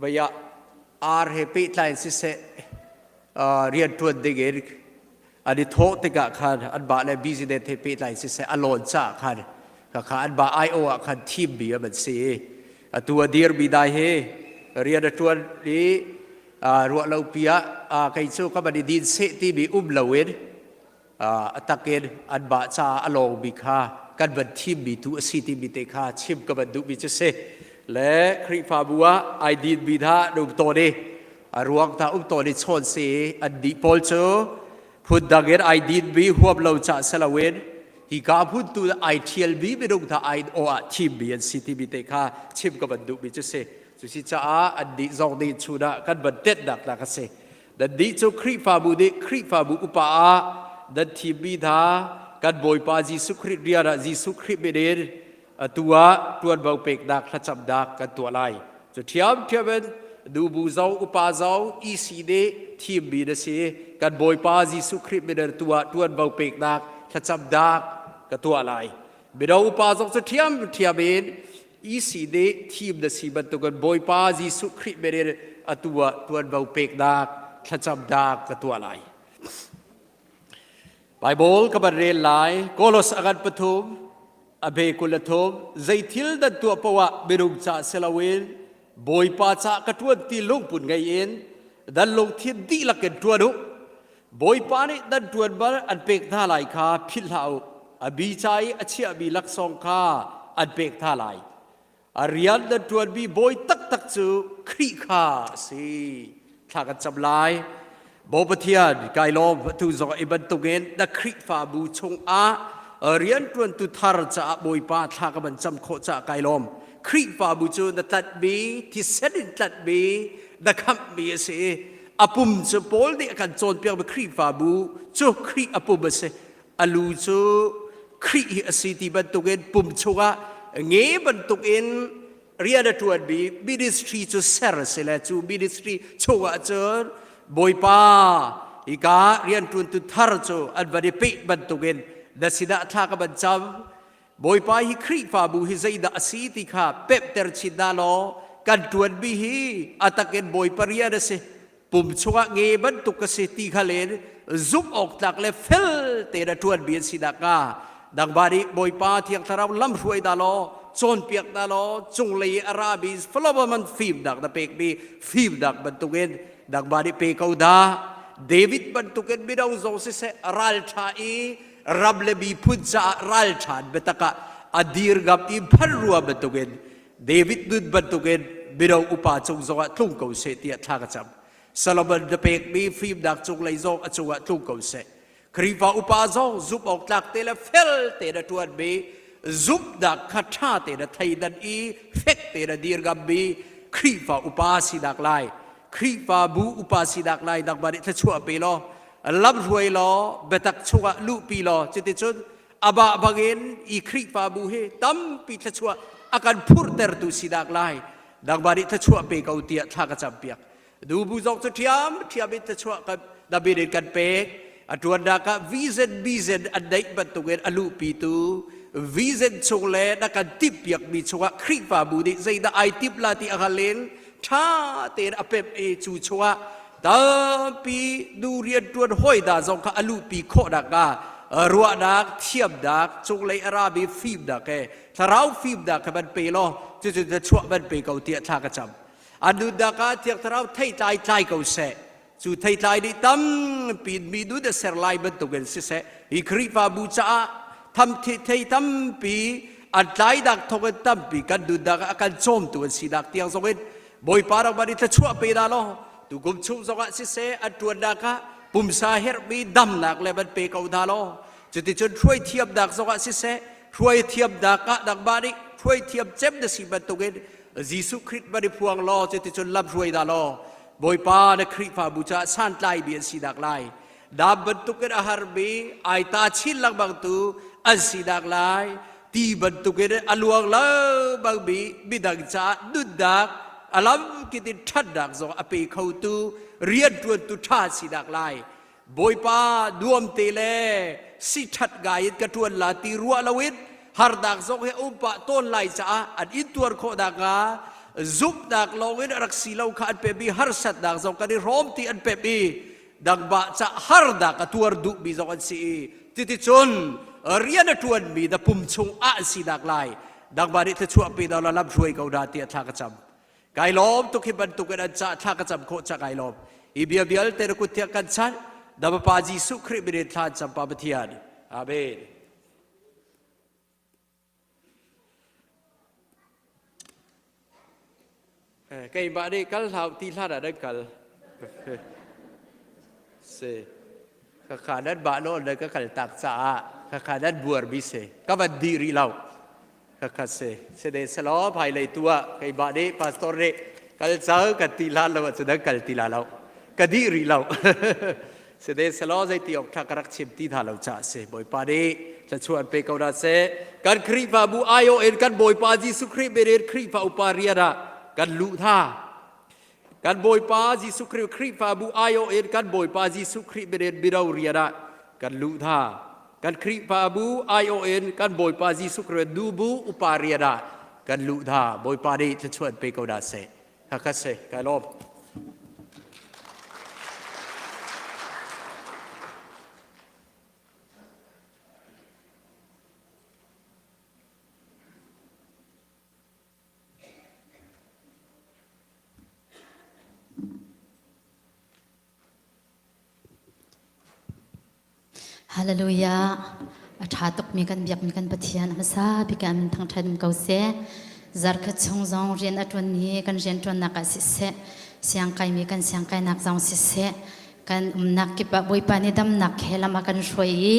[SPEAKER 6] vei ah ar he pehtlai in siseh rianṭuan ding in an i thawh tikah khan anmah le business he pehtlai in siseh a lawn caah khan khakha anmah IO ah khan thimmi an si i atu a dirmi dai hi rian a ṭuan i ruah lo pi ah kei cu ka van i din seh timi um loin a takin anmah caah a lawngmi kha kan van thimmi tu a si timi te kha chim ka van duhmi cu si le Khrihfabu ah ai dinmi hna an um tawn i a ruang hna um tawn i chawn si an nih pawl cu phundang in ai dinmi huam lo cah si loin hika hmun tu ai ṭhialmi minung hna ai aw ah thimmi an si timi te kha chim ka van duhmi cu si cusi caah an nih zong nih chun ah kan van tetnak nak a si. Nan nih cu Khrihfabu nih Khrihfabu upa ah nan thimmi hna kan Bawipa Jesuh Khrih rian ah Jesuh Khrih min in atu ah ṭuanvo peknak thlacamnak kan tuah lai. Cu ṭhiamṭhiam in nubu zong upa zong EC nih thimmi na si. Kan Bawipa Jesuh Khrih min in atu ah ṭuanvo peknak thlacamnak ka tuah lai. Mino upa zong cu ṭhiamṭhiam in EC nih thim na si bantukin Bawipa Jesuh Khrih min in atu ah ṭuanvo peknak thlacamnak ka tuah lai. Bible ka van rel lai. Kolos a ngan pathum, a be 23, zei thil nan tuah paoh ah minung ca si loin Bawipa ca ka ṭuan ti lungput ngei in nan lungthin dihlak in ṭuan u. Bawipa nih nan ṭuan bal an pek hna lai kha philh hlah u. A bi ca i a chiahmi laksawng kha an pek hna lai. A rian nan ṭuanmi bawi taktak cu Khrih kha a si. Thla kan cam lai. Baw Pathian, kai lawm atu zong i bantukin na Khrihfabu chungah rianṭuantu thar caah Bawipa thla ka van cam khawh caah kai lawm. Khrihfabu cu na tlanhmi, thisen in tlanhmi, na khamhmi a si i a pum cu Paul nih a kan cawnpiakmi Khrihfabu cu Khrih a pum a si. A lu cu Khrih hi a si ti bantukin pum chungah nge bantukin rian a ṭuanmi ministry cu ser a si le cu ministry chungah cun Bawipa hika rianṭuantu thar cu an van i peh bantukin na sinah thla ka van cam. Bawipa hi Khrihfabu hi zeidah a si ti kha pemhter chin hna law kan ṭuanmi hi a takin Bawipa rian a si. Pum chungah nge bantuk ka si ti kha len zumh awk tlak le fel tein a ṭuanmi an si nakhnga nangmah nih Bawipa Thiang Thlarau lamhruai dah law cawnpiak dah law cunglei i a rami Solomon fimnak na pekmi fimnak bantukin nangmah nih pe ko dah. David bantukin mino zong siseh ralṭha i ram le miphun caah ralṭhan biatak ah a dir ngam i phan rua bantukin David nun bantukin mino upa cung zongah tlung ko seh tiah thla ka cam. Solomon na pekmi fimnak cunglei zong a cungah tlung ko seh. Khrihfa upa zong zumh awk tlak te le fel te na ṭuanmi zumhnak kha ṭha te na theidan i fek te na dir ngammi Khrihfa upa sinak lai Khrihfabu upa sinak lai nangmah nih thluachuah pe law lamhruai law biatak chungah luhpi law cuticun Amah bangin i Khrihfabu hi tampi thluachuah a kan phurhtertu sinak lai nangmah nih thluachuah pe ko tiah thla ka campiak. Nubu zong cu ṭhiamṭhiam in thluachuah kan na min in kan pek. A ṭuannak ah vision vision an neih bantukin a luhpitu vision chung le na kan timhpiakmi chungah Khrihfabu nih zeidah ai timh la ti a hngal in ṭha tein a pemh i cu chungah tampi nu rianṭuan hawi hna zong kha a luhpi khawh nakhnga ruahnak thiamnak cunglei a rami fimnak he thlarau fimnak he van pe law cucu na chuah van pe ko tiah thla ka cam. An nunnak ah Thiang Thlarau theitlai tlai ko seh. Cu theitlai nih tampi mi nun a ser lai bantukin siseh hi Khrihfabu caah tham thei tampi an tlainak thawngin tampi kan nunnak ah a kan cawmtu an sinak tiang zongin Bawipa rak van i thluachuah pe hna law tukum chung zongah siseh an ṭuannak ah pumsa herhmi damnak le van pe ko hna law cuticun hruai thiamnak zongah siseh hruai thiamnak ah nangmah nih hruai thiam cem na si bantukin Jesuh Khrih van i phuang law cuticun lam hruai hna law Bawipa na Khrihfabu caah santlaimi an sinak lai dam bantukin a harmi ai ta chin lengmang tu an sinak lai ti bantukin a luang lengmangmi midang caah nunnak a lamkip in ṭhatnak zong a pe khotu rianṭuantu ṭha sinak lai Bawipa nuam te le si ṭhat ngai in ka ṭuan la ti ruah loin harnak zong he um pah tawn lai caah an intuar khawh nakhnga zumhnak lawngin a rak si lo kha an pemi harsatnak zong kan i hrawm ti an pem i nangmah ca harnak a tuar duhmi zong an si i cuticun rian a ṭuanmi na pum chung ah an sinak lai nangmah nih thluachuah pe na lam hruai ko hna tiah thla ka cam. Kai lawm tuk hi bantuk in an ca thla ka cam khawh ca kai lawm. Hi bia vialte na kut thiang kan chanh na Fapa Jesuh Khrih min in thla an cam Pa Pathian. Amen. Keimah nih kal hlau ti hlan ah nan kal. Si. Khakha nan mah nawl nan ka kal tak caah khakha nan buar mi si. Ka van dih rih lo. Khakha si. Sine selaw hmailei tu ah keimah nih pastor nih kal cang kan ti hlan lo ahcun nan kal ti la lo. Ka dih rih lo. Sede selaw zeiti awk tha ka rak chim ti hna lo ca si. Bawipa nih thluachuah an pe ko hna seh. Kan Khrihfabu aiawh in kan Bawipa Jesuh Khrih min in Khrihfa upa rian ah kan luh hna. Kan Bawipa Jesuh Khrih Khrihfabu aiawh in kan Bawipa Jesuh Khrih min in mino rian ah kan luh hna. Kan Khrihfabu aiawh in kan Bawipa Jesuh Khrih nubu upa rian ah kan luh hna. Bawipa nih thluachuah an pe ko hna seh. Hakha se kai lawm.
[SPEAKER 7] Hallelujah. A ṭha tukmi kan biakmi kan Pathian a hmasa bik ah min thangṭhat um ko seh. Zarkhat chung zong rian a ṭuanmi kan rianṭuannak ah siseh, siangkaimi kan siangkainak zong siseh, kan umnak kip ah Bawipa nih damnak he lam a kan hruai i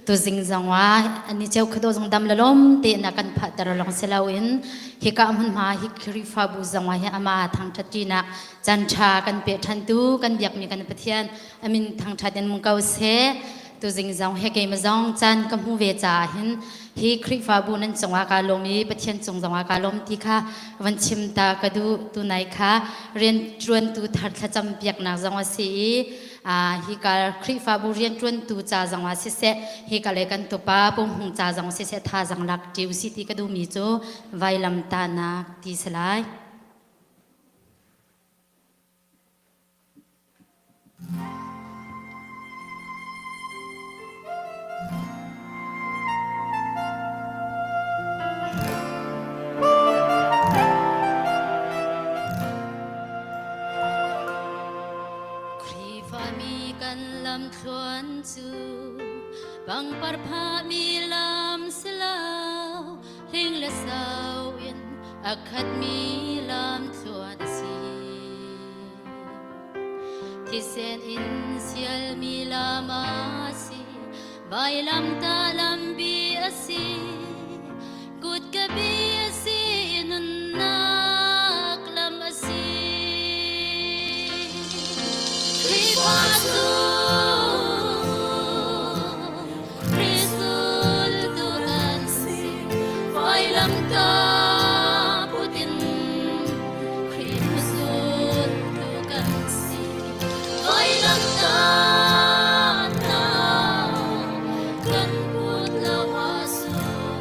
[SPEAKER 7] tuzing zong ah ani cheu khado zong dam le lawm tein a kan phahter lawng si loin hika hmunhma hi Khrihfabu zong ah hi ama thangṭhat ṭinak caan ṭha kan pe ṭhantu kan biakmi kan Pathian amin thangṭhat in mung ko seh. Tuzing zong he keima zong caan ka hmu ve caah hin hi Khrihfabu nan cungah kaa lawm i Pathian cung zongah kaa lawm ti kha van chim ta ka duh. Tunai kha rianṭuantu thar thlacam piaknak zong a si i hika Khrihfabu rianṭuantu ca zongah siseh hika le kan tupa pumhung ca zong siseh thazaang lak ṭi usih ti ka duhmi cu vailamtahnak ti si lai. Khrihfami kan lamthluan cu pangpar phahmi lam si lo, hling le sau in a khatmi lamthluan a si. Thisen in sialmi lam a si, vailamtah lambi a si, kutka bi a si, nunnak lam a si. Khrihfa cu Khrih zultu kan si, vailamtah put in Khrih zultu kan si. Vailamtahnak kan put lo ahcun.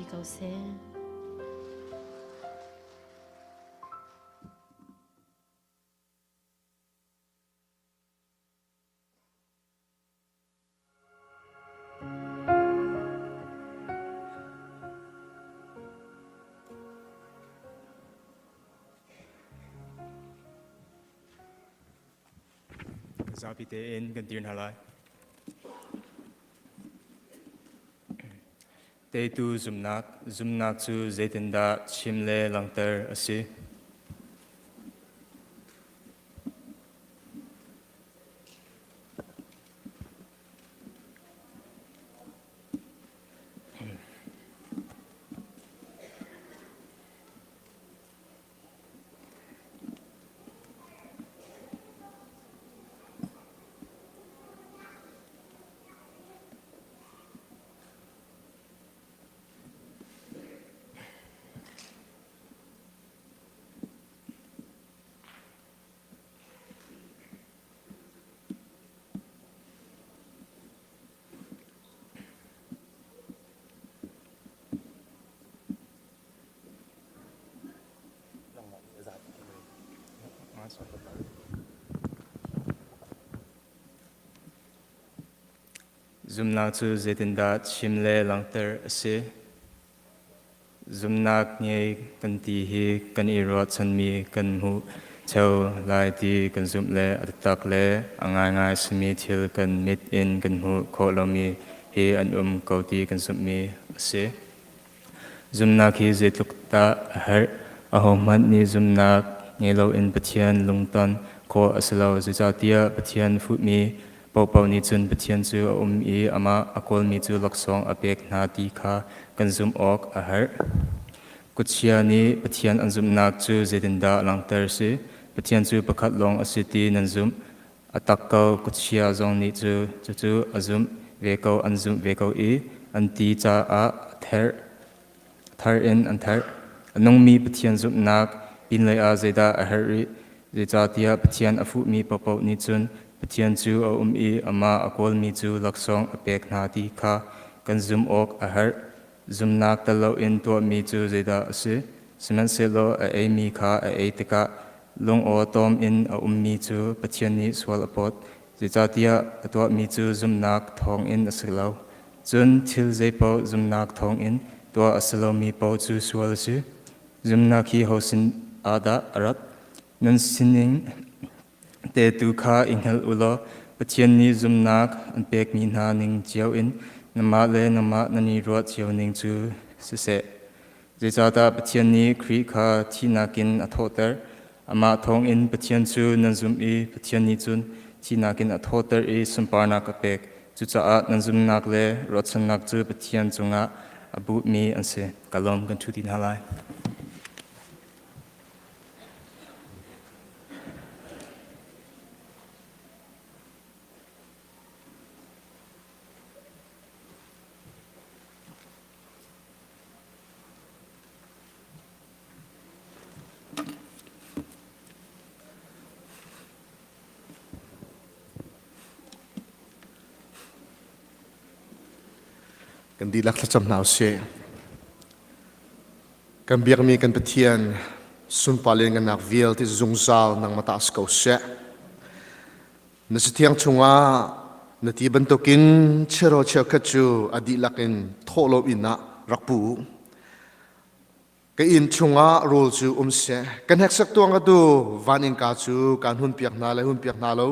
[SPEAKER 7] dih ko seh.
[SPEAKER 8] Zapi tein kan dir hna lai. Teitu zumhnak, zumhnak cu zeitindah chim le langhter a si? Zumhnak cu zeitindah chim le langhter a si? Zumhnak ngei kan ti hi kan i ruahchanmi kan hmuh theo lai ti kan zumh le a taktak le a ngaingai simi thil kan mit in kan hmuh khawh lomi hi an um ko ti kan zumhmi a si. Zumhnak hi zeitluk dah a herh? Ahohmanh nih zumhnak ngei loin Pathian lungton khawh a si lo. Zeicahtiah Pathian fuhmi paohpaoh nih cun Pathian cu a um i amah a kawlmi cu laksawng a pek hna ti kha kan zumh awk a herh. Kutchia nih Pathian an zumhnak cu zeitindah langhter a si? Pathian cu pakhat lawng a si ti nan zumh. A tak ko, kutchia zong nih cu cucu a zumh ve ko an zumh ve ko i an ti caah a therh. Thar in an therh. A nungmi Pathian zumhnak pinlei ah zeidah a herh rih? Zeicahtiah Pathian a fuhmi paohpaoh nih cun Pathian cu a um i amah a kawlmi cu laksawng a pek hna ti kha kan zumh awk a herh. Zumhnak tel loin tuahmi cu zeidah a si? Sihmanhsehlaw a eimi kha a ei tikah lungawtawm in a ummi cu Pathian nih sual a phawt. Zeicahtiah a tuahmi cu zumhnak thawngin a si lo. Cun thil zeipaoh zumhnak thawngin tuah a si lomi paoh cu sual a si. Zumhnak hi ho sin ah dah a rat? Nan sining te tu kha i hngal u law Pathian nih zumhnak an pekmi hna ning cio in nangmah le nangmah nan i ruah cio ning cu siseh. Zeicahdah Pathian nih Khrih kha thihnak in a thawhter? Amah thawngin Pathian cu nan zumh i Pathian nih cun thihnak in a thawhter i sunparnak a pek. Cucaah nan zumhnak le ruahchannak cu Pathian cungah a buhmi an si. Ka lawm kan ṭhu ti hna lai.
[SPEAKER 9] Kan dihlak thlacam hna usih. Kan biakmi kan Pathian sunpar le ngannak vialte zungzal nangmah ta si ko seh. Na cathiang chungah na ti bantukin chero cheukhat cu a dihlak in thawhlawm inn ah rak pu u. Ka inn chungah rawl cu um seh. Ka hneksak tuang ka tu van innka cu kaan hunpiak hna le hunpiak hna lo.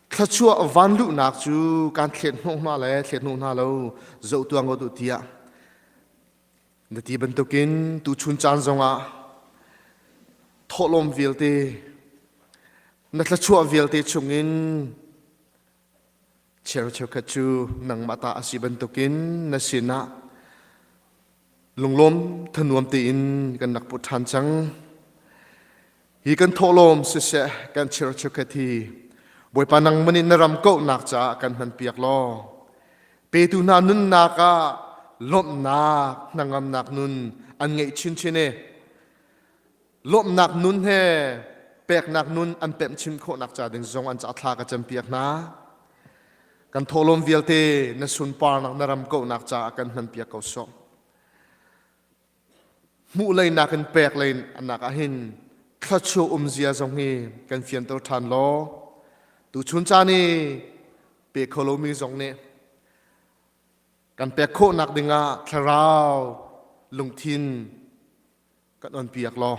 [SPEAKER 9] Thluachuah van luhnak cu kaan thlet hnawh hna le thlet hnawh hna lo zoh tuang ko tu tiah na ti bantukin tuchun caan zongah thawhlawm vialte Na thluachuah vialte chungin cheu cheukhat cu nangmah ta a si bantukin na sinah lunglawm thanuam tein kan rak put ṭhan cang. Hi kan thawhlawm siseh kan chir cheukhat hi Bawipa nangmah nih na ram kauhnak caah kan hmanpiak law petu hna nunnak ah lawmhnak hnangamnak nun an ngeih chinchin i lawmhnak nun he peknak nun an pemh chin khawhnak ca ding zong an ca thla ka campiak hna. Kan thawhlawm vialte na sunparnak na ram kauhnak caah kan hmanpiak ko sawh. Hmuh lei nakin pek lei nak ah hin thluachuah umzia zong hi kan fianter ṭhan law tuchun caan i pe kho lomi zong nih kan pek khawhnak dingah thlarau lungthin kan on piak law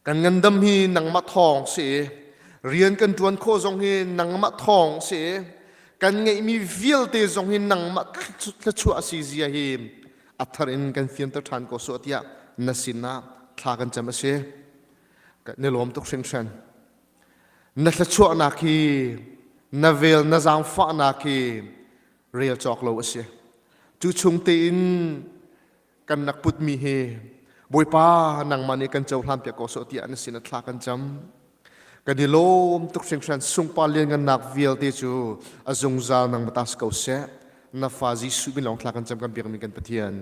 [SPEAKER 9] kan ngandam hi nangmah thawng si rian kan ṭuan khawh zong hi nangmah thawng si kan ngeihmi vialte zong hi nangmah thluachuah a si zia hi a thar in kan fianter ṭhan ko sawh tiah na sinah thla kan cam a si. Ni lawm tuk hringhran. Na thluachuahnak hi na vel na zaangfahnak hi rel cawk lo a si. Cu chung tein kan nak putmi hi Bawipa nangmah nih kan cohlan piak ko sawh tiah na sin a thla kan cam. Kan i lawm tuk hringhran sungpa lianngannak vialte cu a zungzal nangmah ta si ko seh. Na fa Jesuh min lawng thla kan cam kan biakmi kan Pathian.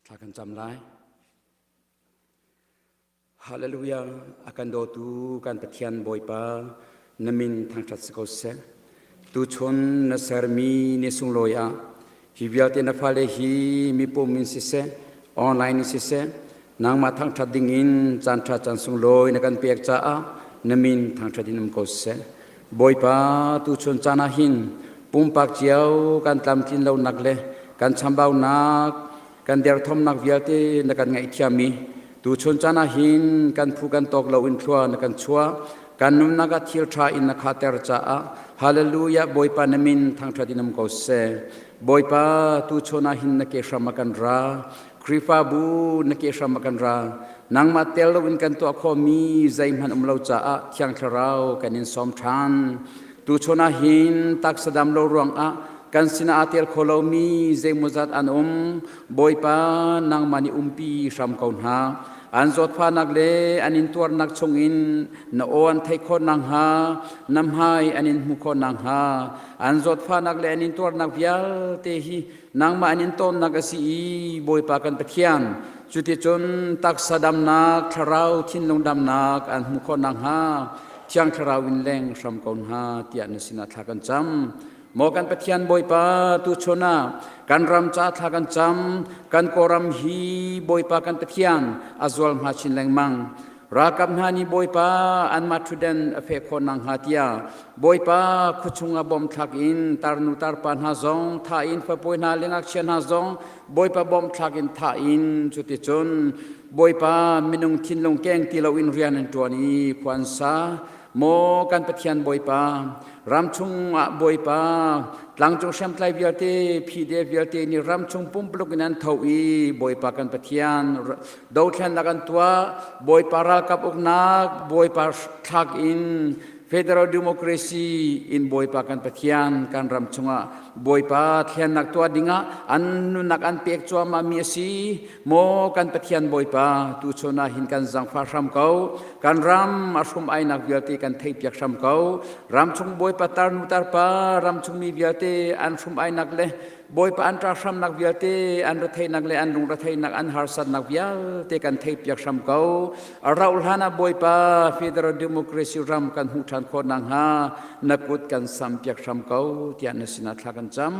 [SPEAKER 10] Thla kan cam lai. Hallelujah. A kan dawtu kan Pathian Bawipa na min thangṭhat si ko seh. Tuchun na sermi ni sunglawi ah hi vialte na fale hi mipum in siseh, online in siseh, nangmah thangṭhat dingin caan ṭha caan sunglawi na kan pek caah na min thangṭhat in um ko seh. Bawipa tuchun caan ah hin pumpak cio kan tlamtlin lonak le kan chambaunak kan derthawmnak vialte na kan ngaihthiam i tuchun caan ah hin kan phu kan tawk lo in thlua na kan chuah kan nunnak ah thil ṭha in na khater caah hallelujah Bawipa na min thangṭhat in um ko seh. Bawipa tuchun ah hin na ke hram ah kan ra Khrihfabu na ke hram ah kan ra nangmah tel lo in kan tuah khawhmi zeihmanh um lo caah Thiang Thlarau kan in sawm ṭhan. Tuchun ah hin taksa dam lo ruangah kan sinah aa tel kho lomi zeimawzat an um. Bawipa nangmah nih umpi hram ko hna. An zawtfahnak le an intuarnak chungin na aw an theih khawh nakhnga, na hmai an in hmuh khawh nakhnga, an zawtfahnak le an intuarnak vialte hi nangmah an in tawnnak a si i Bawipa kan Pathian, cuticun taksa damnak, thlarau thinlung damnak an hmuh khawh nakhnga Thiang Thlarau in leng hram ko hna tiah na sinah thla kan cam. Maw kan Pathian Bawipa tuchun ah kan ram ca thla kan cam, kan Kawlram hi Bawipa kan Pathian a zual hma chin lengmang. Ralkap hna nih Bawipa anmah ṭhutden a feh khawh nakhnga tiah Bawipa khuachung ah bom thlak in tarnu tarpa hna zong thah in fapawi hna le ngakchia hna zong Bawipa bom thlak in thah in cuticun Bawipa minung thinlung keng ti loin rian an ṭuan i khua an sa. Maw kan Pathian Bawipa, ramchung ah Bawipa, tlangcung hriamtlai vialte, PDF vialte nih ramchung pumpuluk in an tho i Bawipa kan Pathian dothlennak an tuah, Bawipa ralkap uknak, Bawipa thlak in Federal Democracy in Bawipa kan Pathian kan ram chungah Bawipa thlennak tuah dingah an nunnak an pek cuahmah mi a si. Maw kan Pathian Bawipa, tuchun ah hin kan zangfah hram ko. Kan ram a hrum ainak vialte kan theihpiak hram ko. Ramchung Bawipa tarnu tarpa, ramchung mi vialte an hrum ainak le Bawipa an ṭa hramnak vialte, an retheihnak le an lungretheihnak, an harsatnak vialte kan theihpiak hram ko. A rauh hlan ah Bawipa Federal Democracy ram kan hmuh ṭhan khawh nakhnga na kut kan sampiak hram ko tiah na sinah thla kan cam.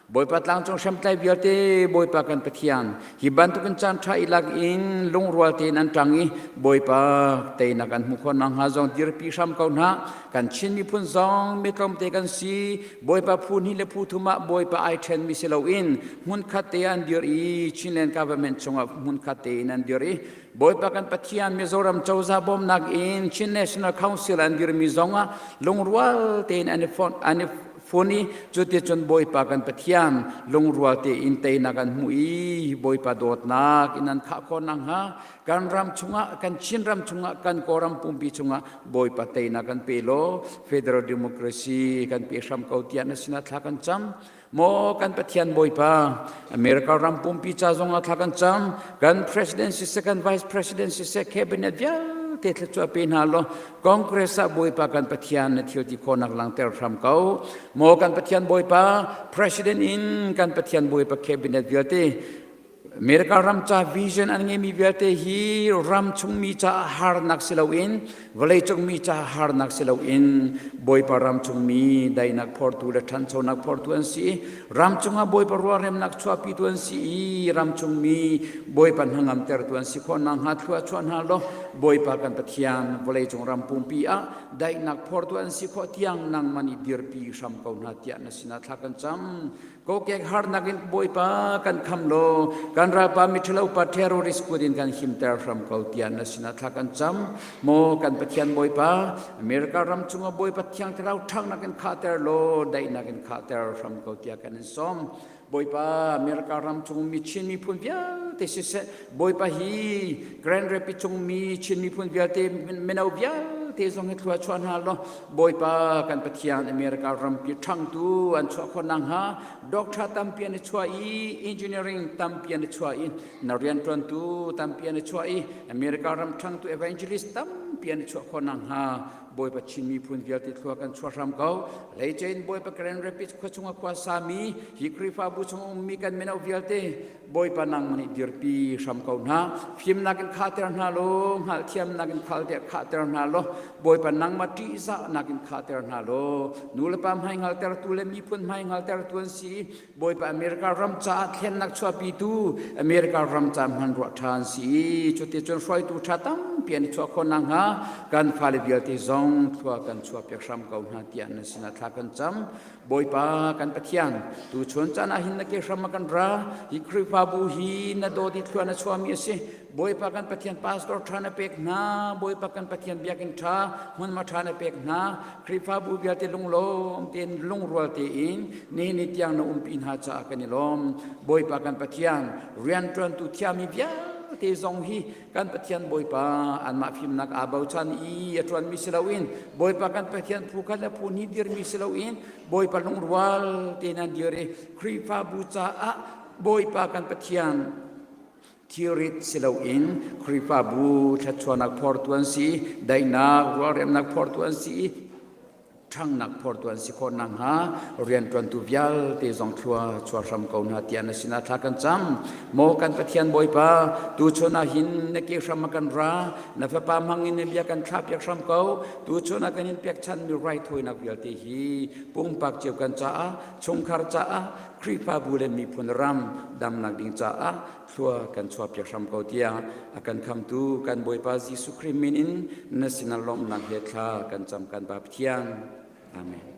[SPEAKER 10] Bawipa tlangcung hriamtlai vialte Bawipa kan Pathian hi bantukin caan ṭha i lak in lungrual tein an ṭang i Bawipa teinak an hmuh khawh nakhnga zong dirpi hram ko hna. Kan Chin miphun zong mi tlawmte kan si. Bawipa phu hnih le phu thum ah Bawipa ai ṭhenmi si loin hmunkhat te an dir i Chinland government chungah hmunkhat tein an dir i Bawipa kan Pathian Mizoram cozah bawmnak in Chin National Council an dirmi zongah lungrual tein an i fonh an i fun i cuticun Bawipa kan Pathian lungrual tein teinak an hmuh i Bawipa dawtnak in an khah khawh nakhnga kan ram chungah kan Chin ram chungah kan Kawlram pumpi chungah Bawipa teinak kan pe law Federal Democracy kan pe hram ko tiah na sinah thla kan cam. Maw kan Pathian Bawipa, America ram pumpi ca zongah thla kan cam, kan President siseh, kan Vice President siseh, Cabinet vialte thluachuah pe hna law Congress ah Bawipa kan Pathian na thil ti khawhnak langter hram ko. Maw kan Pathian Bawipa, President in kan Pathian Bawipa Cabinet vialte America ram ca vision an ngeimi vialte hi ram chungmi caah harnak si loin vawleicung mi caah harnak si loin Bawipa ram chungmi daihnak phortu le ṭhanchonak phortu an si i ram chungah Bawipa rualremnak chuahpitu an si i ram chungmi Bawipa hnangamtertu an si khawh nakhnga thlua chuah hna law Bawipa kan Pathian vawleicung ram pumpi ah daihnak phortu an si khawh tiang nangmah nih dirpi hram ko hna tiah na sinah thla kan cam. Kokek harnak in Bawipa kan kham law kan ralpa miṭhalo pa terrorist kut in kan himter hram ko tiah na sinah thla kan cam. Maw kan Pathian Bawipa, America ram chungah Bawipa Thiang Thlarau ṭhangnak in khahter law daihnak in khahter hram ko tiah kan in sawm. Bawipa, America ram chung mi Chin miphun vialte siseh, Bawipa hi Grand Rapids chung mi Chin miphun vialte mino vialte zong hi thlua chuah hna law Bawipa kan Pathian America rampi ṭhangtu an chuah khawh nakhnga doctor tampi an i chuah i engineering tampi an i chuah i na rianṭuantu tampi an i chuah i America ram ṭhangtu evangelist tampi. tampi an i chuah khawh nakhnga Bawipa Chin miphun vialte thlua kan chuah hram ko. Leicein Bawipa Grand Rapids khua chung a khua sami hi Khrihfabu chung ummi kan mino vialte Bawipa nangmah nih dirpi hram ko hna. Fimnak in khahter hna law, hngalhthiamnak in khahter hna law, Bawipa nangmah ṭihzahnak in khahter hna law, nu le pa hmai hngaltertu le miphun hmai hngaltertu an si. Bawipa America ram caah thlennak chuahpitu America ram ca hman ruah ṭha an si i cuticun hruaitu ṭha tampi an i chuah khawh nakhnga kan fale vialte zong thlua kan chuahpiak hram ko hna tiah nan sinah thla kan cam. Bawipa kan Pathian, tuchun caan ah hin na ke hram ah kan ra. Hi Khrihfabu hi na dawt i thlua na chuahmi a si. Bawipa kan Pathian pastor ṭha na pek hna. Bawipa kan Pathian biakinn ṭha, hmunhma ṭha na pek hna. Khrihfabu vialte lunglawm tein lungrual tein nihin ni tiang na umpi hna caah kan i lawm. Bawipa kan Pathian, rianṭuantu thiami vialte zong hi kan Pathian Bawipa anmah fimnak aa bochan i a ṭuanmi si loin Bawipa kan Pathian phu khat le phu hnih dirmi si loin Bawipa lungrual tein an dir i Khrihfabu caah Bawipa kan Pathian Thilrit si loin Khrihfabu thluachuahnak phortu an si, daihnak, rualremnak phortu an si i ṭhanghnak phortu an si khawh nakhnga rianṭuantu vialte zong thlua chuah hram ko hna tiah na sinah thla kan cam. Maw kan Pathian Bawipa, tuchun ah hin na ke hram ah kan ra, na Fapa hmang in na bia kan thlahpiak hram ko. Tuchun ah kan in pekchanhmi raithawinak vialte hi pumpak cio kan caah, chungkhar caah, Khrihfabu le miphun ram damnak ding caah thlua kan chuahpiak hram ko tiah a kan khamtu kan Bawipa Jesuh Khrih min in na sinah lawmhnak he thla kan cam kan Pa Pathian. Amen.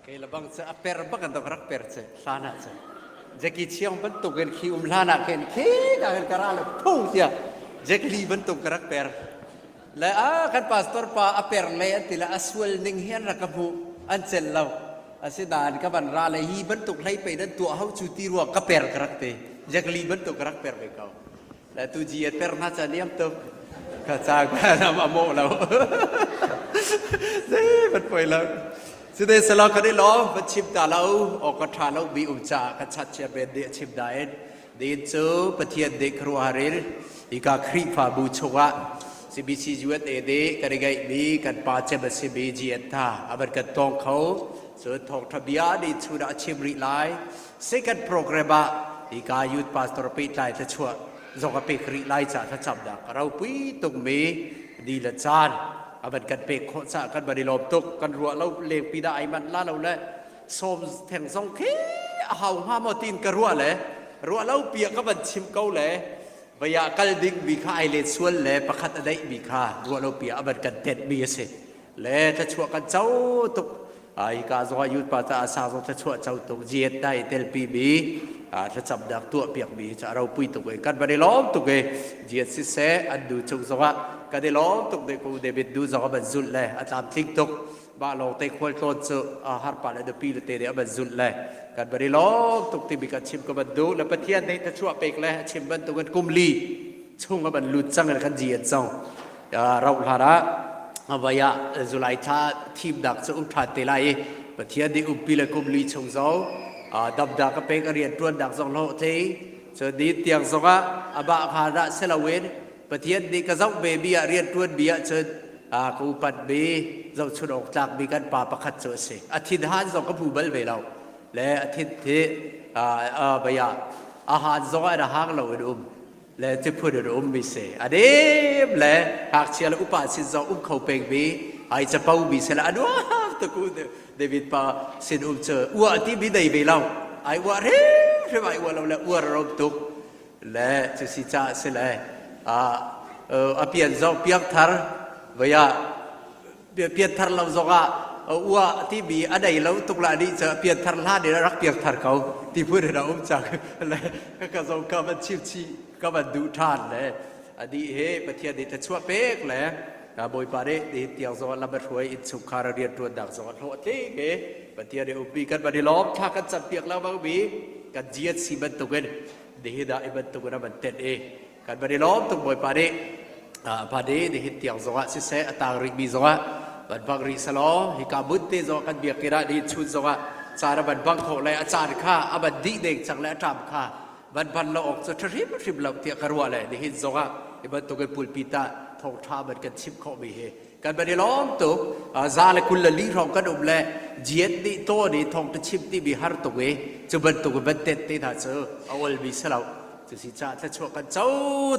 [SPEAKER 6] Kei le bang cu a per bak an rak per che hlan ah cun. Jackie Chiang bantuk in khi um hlan ah khin khi da khin ka ra le phung tiah Jack Lee bantuk ka rak per. Le a kan pastor pa a per le an ti le a sual ning hi an rak ka hmuh an cel lo. Asinain ka van ra le hi bantuk hlei pe nan tuah ho cu ti ruang ka per ka rak ti. Jack Lee bantuk ka rak per ve ko. Le tu ji per hna ca niam tuk. Ka ca ka nam a mawh lo. Zei bat poi lo. Site sala kan i lawm va chim ta lo o ka tha lo bi um ca ka chat chia ben deh chim da in din cu Pathian deh khuaruahhar hika Khrihfabu chungah CBC USA deh kan i ngeih mi kan pa cem a si mi GN tha avan kan tong kho cun thawngtha bia nih chun ah chim rih lai second program ah hika youth pastor pehtlai thluachuah zong a pek rih lai ca thlacamnak a ropui tukmi ni le caan a van kan pek khawh caah kan van i lawm tuk kan ruah lo lengpi dah ai manh la lo le sawm theng zong khi a hau hnga maw tiin ka ruah le ruah lo pia ka van chim ko le vaya kal ding mi kha ai len sual le pakhat a deih mi kha ruah lo pia a van kan tet mi a si le thluachuah kan co tuk hika zong ah youth pa caah sang zong thluachuah co tuk jiet dai telpi mi thlacamnak tuah piak mi cu a ropui tuk i kan van i lawm tuk i jiet siseh an nu cung zongah kan i lawm tuk de ku David nu zong a van zulh le a tlamtling tuk mah lawng te khual tlawn cu harpa le nupi le te nih a van zulh le kan van i lawm tuk timi kan chim ka van duh le Pathian nih thluachuah pek le a chim bantukin kum li chung a van lut cang in kan jiet cang rauh hlan ah vai ah July thla thimnak cu um ṭhan te lai i Pathian nih umpi le kum li chung zong damnak a pek a rianṭuannak zong hlawh tlei cun ni tiang zongah amah khan ah si loin Pathian nih ka zoh ve mi ah rianṭuan mi ah cun ka upat mi zohchun awk tlak mi kan pa pakhat cu a si a thinhan zong ka hmu bal ve lo le a thin thi vai ah a han zong ah a hang lo in um le tiphun in um mi si a dim le ngakchia le upa sin zong um kho peng mi ai capo mi se le anuam tuku David pa sin um cu ua ti mi dei ve lo ai ua hrim hrim ai ua lo le uar rom tuk le cu si ca si le a a pian zong piang thar vaya pian thar lo zong ah ua ti mi a dei lo tuk la ni cu pian thar hlan in rak piang thar ko ti phun in a um cang le ka zong ka van chim chih ka van duh ṭhan le adi he Pathian nih thluachuah pek le Bawipa nih nihin tiang zong lam a hruai innchungkhar a rianṭuannak zong a hlawh tling he Pathian nih umpi kan van i lawm thla kan campiak lengmang mi kan GNC bantukin nihin ah i bantukin a van tenh i kan van i lawm tuk Bawipa nih pa nih nihin tiang zongah siseh a tang rihmi zongah van bang rih selaw hika mun te zong kan biakinn ah nihin chun zongah caan a van bang khawh le a caan kha a van dih deng cang le a ṭam kha van ban lo awk cu ṭha hrimhrim lo tiah ka ruah le nihin zongah hi bantukin pulpit ah thawngṭha van kan chim khawhmi hi kan van i lawm tuk za le 20 le li hrawng kan um le jian nih taw nih thawngṭha chim timi har tuk i cu bantuk in van tet te hna cu a olmi si lo cu si caah thluachuah kan co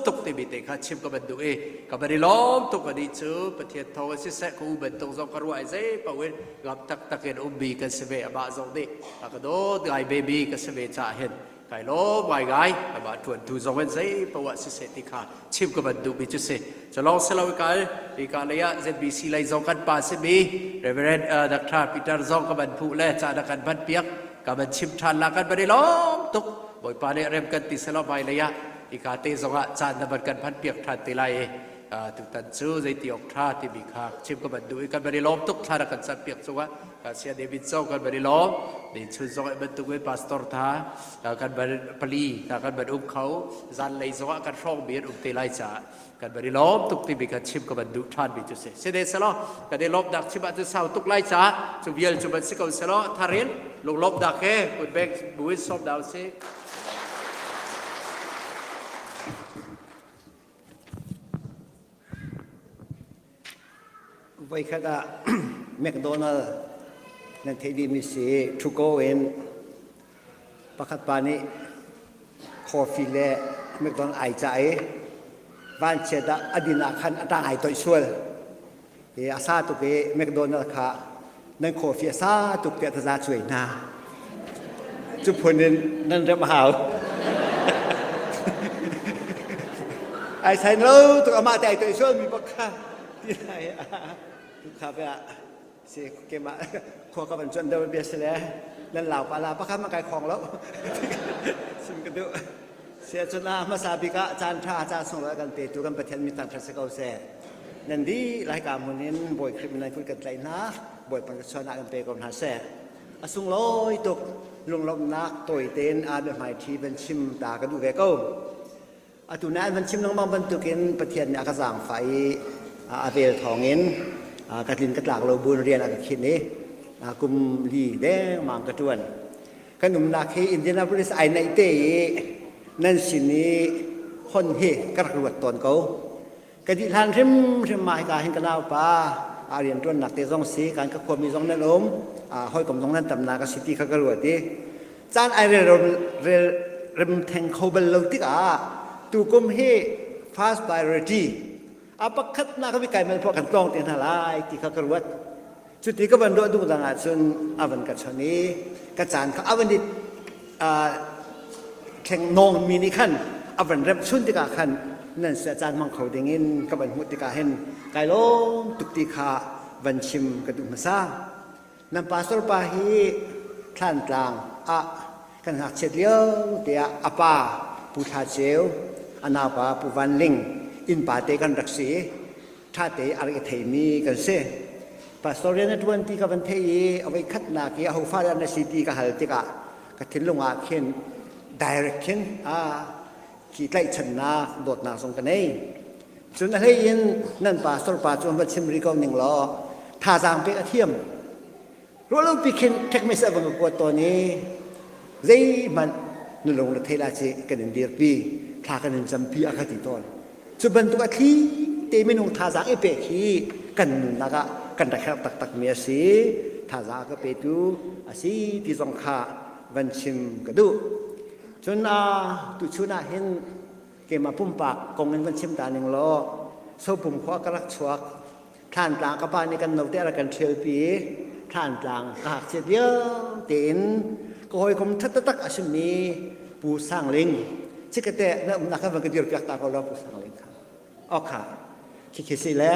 [SPEAKER 6] tuk timi te kha chim ka van duh i ka van i lawm tuk anih cu Pathian thawng in siseh ka u bantuk zong ka ruah i zei paoh in ngam taktak in ummi kan si ve amah zong nih a ka dawt ngai ve ka si ve caah hin kai lawm ngaingai amah ṭuantu zong in zei paoh ah siseh ti kha chim ka van duhmi cu si culong silo kal hika lei ah ZBC lei zong kan pa simi Reverend uh, Dr. Peter zong ka van phu le ca na kan van piak ka van chim ṭhan la kan van i lawm tuk Bawipa nih rem kan ti selaw hmai lei ah hika te zong ah caan na van kan hman piak ṭhan te lai i tutan cu zeiti awk ṭha timi kha chim ka van duh i kan van i lawm tuk thla na kan cam piak cungah sia David zong kan van i lawm ni chun zong i bantuk in pastor tha kan van pali ta kan van um kho zan lei zong ah kan hrawng mi an um te lai caah kan van i lawm tuk timi kha chim ka van duh ṭhan mi cu si si de selaw kan i lawmnak chim ah cu sau tuk lai caah cu vial cu van si ko selaw tharin lunglawmnak he kutbek buin sawm dau si
[SPEAKER 11] Voikhat ah McDonald nan theih dihmi si to go in pakhat pa nih coffee le McDonald ai cah i vanchiat ah a din ah khan a tang ai toih sual. I a sa tuk i McDonald kha nan coffee a sa tuk tiah taza cuai hna. Cu phun in nan remh hau. Ai sain lo tuk amah te ai toih sual mi bak kha ti lai tu kha ve ah. Si keimah khua ka van cuan deuh bia si le nan lau pa la pakhat man kai khong lo. Sim ka duh. Si ahcun ah hmasa bik ah caan ṭha caan sunglawi kan petu kan Pathian min thangṭhat si ko seh. Nan dih lai ka hmun in Bawi Khrih min nan kut kan tlaih hna. Bawipa thluachuahnak kan pe ko hna seh. A sunglawi tuk lunglawmhnak tawi tein aa biahmaiṭhi van chim ta ka duh ve ko. Atu na an van chim lengmang bantukin Pathian nih a ka zaangfah i a vel thawngin ka tlin ka tlak lo buin rian a ka khinh i kum li dengmang ka ṭuan. Kan umnak hi Indianapolis ai naih te i nan sin i hon hi ka rak ruat tawn ko. Ka dih hlan hrimhrim mah hika hin ka naupa a rianṭuannak te zong si kan ka khuami zong nan um hawikom zong nan tamnak a si ti kha ka ruat i caan ai rel rel rem theng kho bal lo tikah tukum hi first priority a pakhatnak ah kai mel kan tlawng te hna lai ti kha ka ruat. Cuti ka van ruah dungdang ahcun a van ka chon i ka caan kha a van i thleng nawngmi nih khan a van remh chun tikah khan nan sia caan hmang kho dingin ka van hmuh tikah hin kai lawm tuk ti kha van chim ka duh hmasa. Nan pastor pa hi Thlantlang ah kan ngakchiat lio te ah a pa Pu Thla Ceu, a naupa Pu Van Ling innpa te kan rak si i ṭhate a rak i theimi kan si. Pastor rian a ṭuan ti ka van theih i a voikhatnak i ahofa dah na si ti ka hal tikah ka thinlung ah khin direct khin a khi tlaihchannak dawtnak zong ka nei. Cun a hlei in nan pastor pa cu van chim rih ko ning law thazaang pek a thiam. Ruahlopi khin ṭhekmes a van ka kuat tawn i zeihmanh na lung na thei la ci kan in dirpi thla kan in campi a ka ti tawn. Cu bantuk a thli te minung thazaang i pek hi kan nunnak ah kan rak herh taktakmi a si. Thazaang a ka petu a si ti zong kha van chim ka duh. Cun tuchun ah hin keimah pumpak kong in van chim ta ning law Sopum khua ka rak chuak Thlantlang ka pa nih kan note a rak kan ṭhialpi i Thlantlang ka ngakchiat lio tein ka hawikom ṭha taktak a simi Pu Sang Ling cikate na umnak khan van ka dirpiak ta ko law Pu Sang Ling kha okha khikhi si le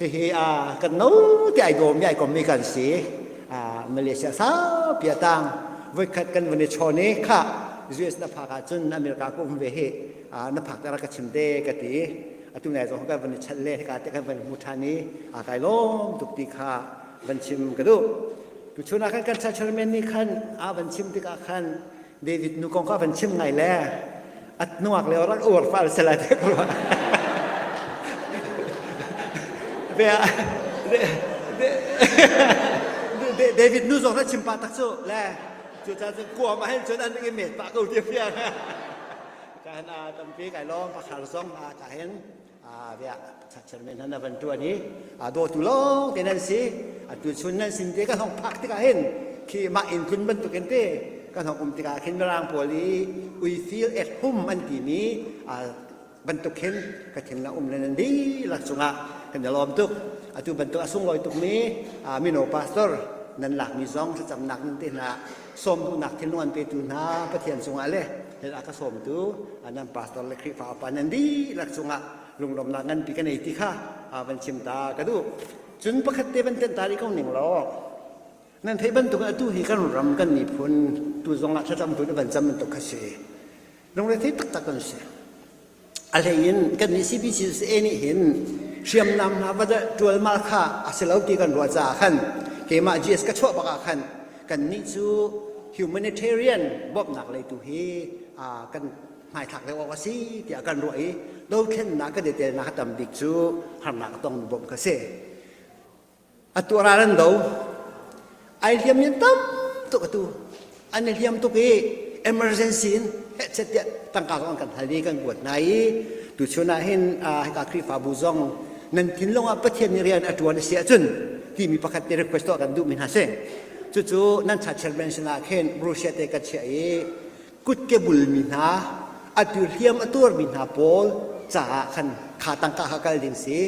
[SPEAKER 11] hihi a kan no te ai dawm ai kommi kan si a Malaysia saupi a tang voikhat kan van i chawn i kha US na phak ahcun America ko um ve hi na phak te rak ka chim te ka ti atu nai zong kan van i chat le hika te kan van hmu ṭhan i aa kai lawm tuk ti kha van chim ka duh tuchun ah khan kan chairman nih khan a van chim tikah khan David nu kong kha van chim ngai le at nuak le rak uar fal sela te ko David nu zong na chim pa tak cu le cu ca cun kuam ah hin cun an i met pah ko ti fiang Kan tampi kai lawm pakhar zong ka hin bia chairman han van tuan i dawtu lawng te nan si atu chun nan sin te kan hong phak tikah hin khi mah inn tlun bantukin te kan hong um tikah khin mirang pawl i we feel at home an timi bantuk khin ka thin la um le nan dihlak cungah kan i lawm tuk atu bantuk a sunglawi tukmi mino pastor nan lakmi zong thlacamnak nan te hna sawm duhnak thinlung an petu hna Pathian cungah le hell a ka sawmtu nan pastor le Khrihfa upa nan dihlak cungah lunglawmnak nganpi ka nei ti kha van chim ta ka duh. Cun pakhat te van tenh ta rih ko ning law nan theih bantuk atu hi kan ram kan miphun tu zongah thlacam tu van cam bantuk kha si. Lungrethei taktak kan si. A hlei in kan nih CBCUSA nih hin hriamnam hna va ṭualmal kha a si lo ti kan ruah caah khan keimah GS ka chuah bak ah khan kannih cu humanitarian bawmhnak lei tu hi kan hmaithlak deuh awk a si tiah kan ruah i dothlennak kan i telnak a tam bik cu harnak a tongmi bawmh kha si. Atu ral an do. Ai hliam in tam tuk atu. An i hliam tuk i emergency in hehchet tiah tangka zong an kan hal i kan kuat hna i tuchun ah hin hika Khrihfabu zong nan thinlung ah Pathian nih rian a ṭuan a si ahcun timi pakhat te request tuah kan duhmi hna si. Cucu nan cha chairman sinah khin brochure te ka chiah i kutke bulmi hna atu hliam a tuarmi hna pawl caah khan kha tangka kha kal ding si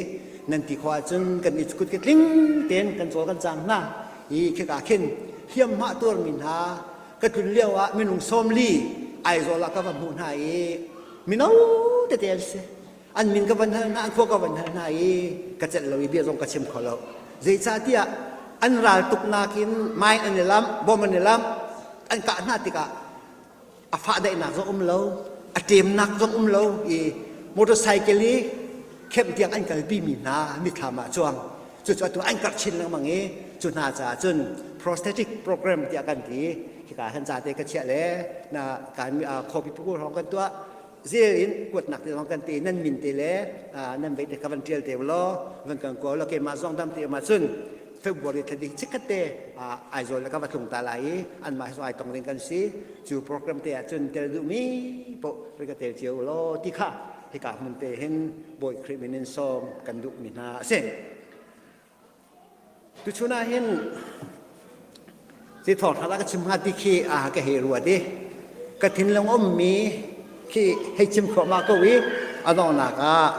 [SPEAKER 11] nan ti khawh ahcun kan i kutke tling tein kan cawl kan cang hna i khika khin hliamhma tuarmi hna ka tlun lio ah minung 40 Aizawl ah ka va hmuh hna i mino tete an si an min ka van hal hna an khua ka van hal hna i ka celh lo i bia zong ka chim kho lo zeicahtiah. An ral tuknak in mine an i lamh, bom an i lamh, an kah hna tikah a fah daihnak zong um lo, a ṭemnak zong um lo i motorcycle i kemh tiang an kalpi mi hna mithlam ah cuang. Cucu atu an karh chin lengmang i cu hna caah cun prosthetic program tiah kan ti. Hika han ca te ka chiah le na kan khuapi puku hrawng kan tuah zel in kuatnak te zong kan te nan min te le nan vei te ka van tial te law van kan ko law keimah zong dam te ma cun February thla ding chikkhat te Aizawl le ka va tlung ta lai i anmah he ai tong ding kan si cu program te ah cun tel duhmi poh ri ka tel cio law ti kha hika hmun te hin Bawi Khrih min in sawm kan duhmi hna a si. Tuchun ah hin si thawngṭha la ka chim hnga ti khi a ka hei ruat i ka thinlung ummi khi hei chim thluahmah ko i a donghnak ah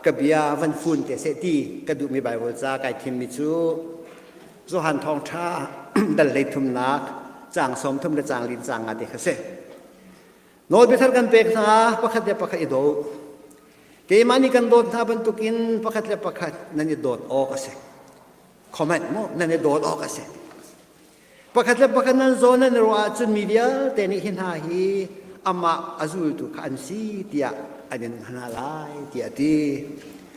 [SPEAKER 11] ka bia van fun te seh ti ka duhmi Baibal ca kai thimmi cu Johan thawngṭha dal hlei thumnak caang 30 le caang lin caang nga te kha si. Nawlbia thar kan pek hna pakhat le pakhat i daw. Keimah nih kan dawt hna bantukin pakhat le pakhat nan i dawt awk a si. Comment mu nan i dawt awk a si. Pakhat le pakhat nan zawn nan i ruah ahcun mi vialte nih hi hna hi amah a zultu kha an si tiah an in hna lai tiah a ti.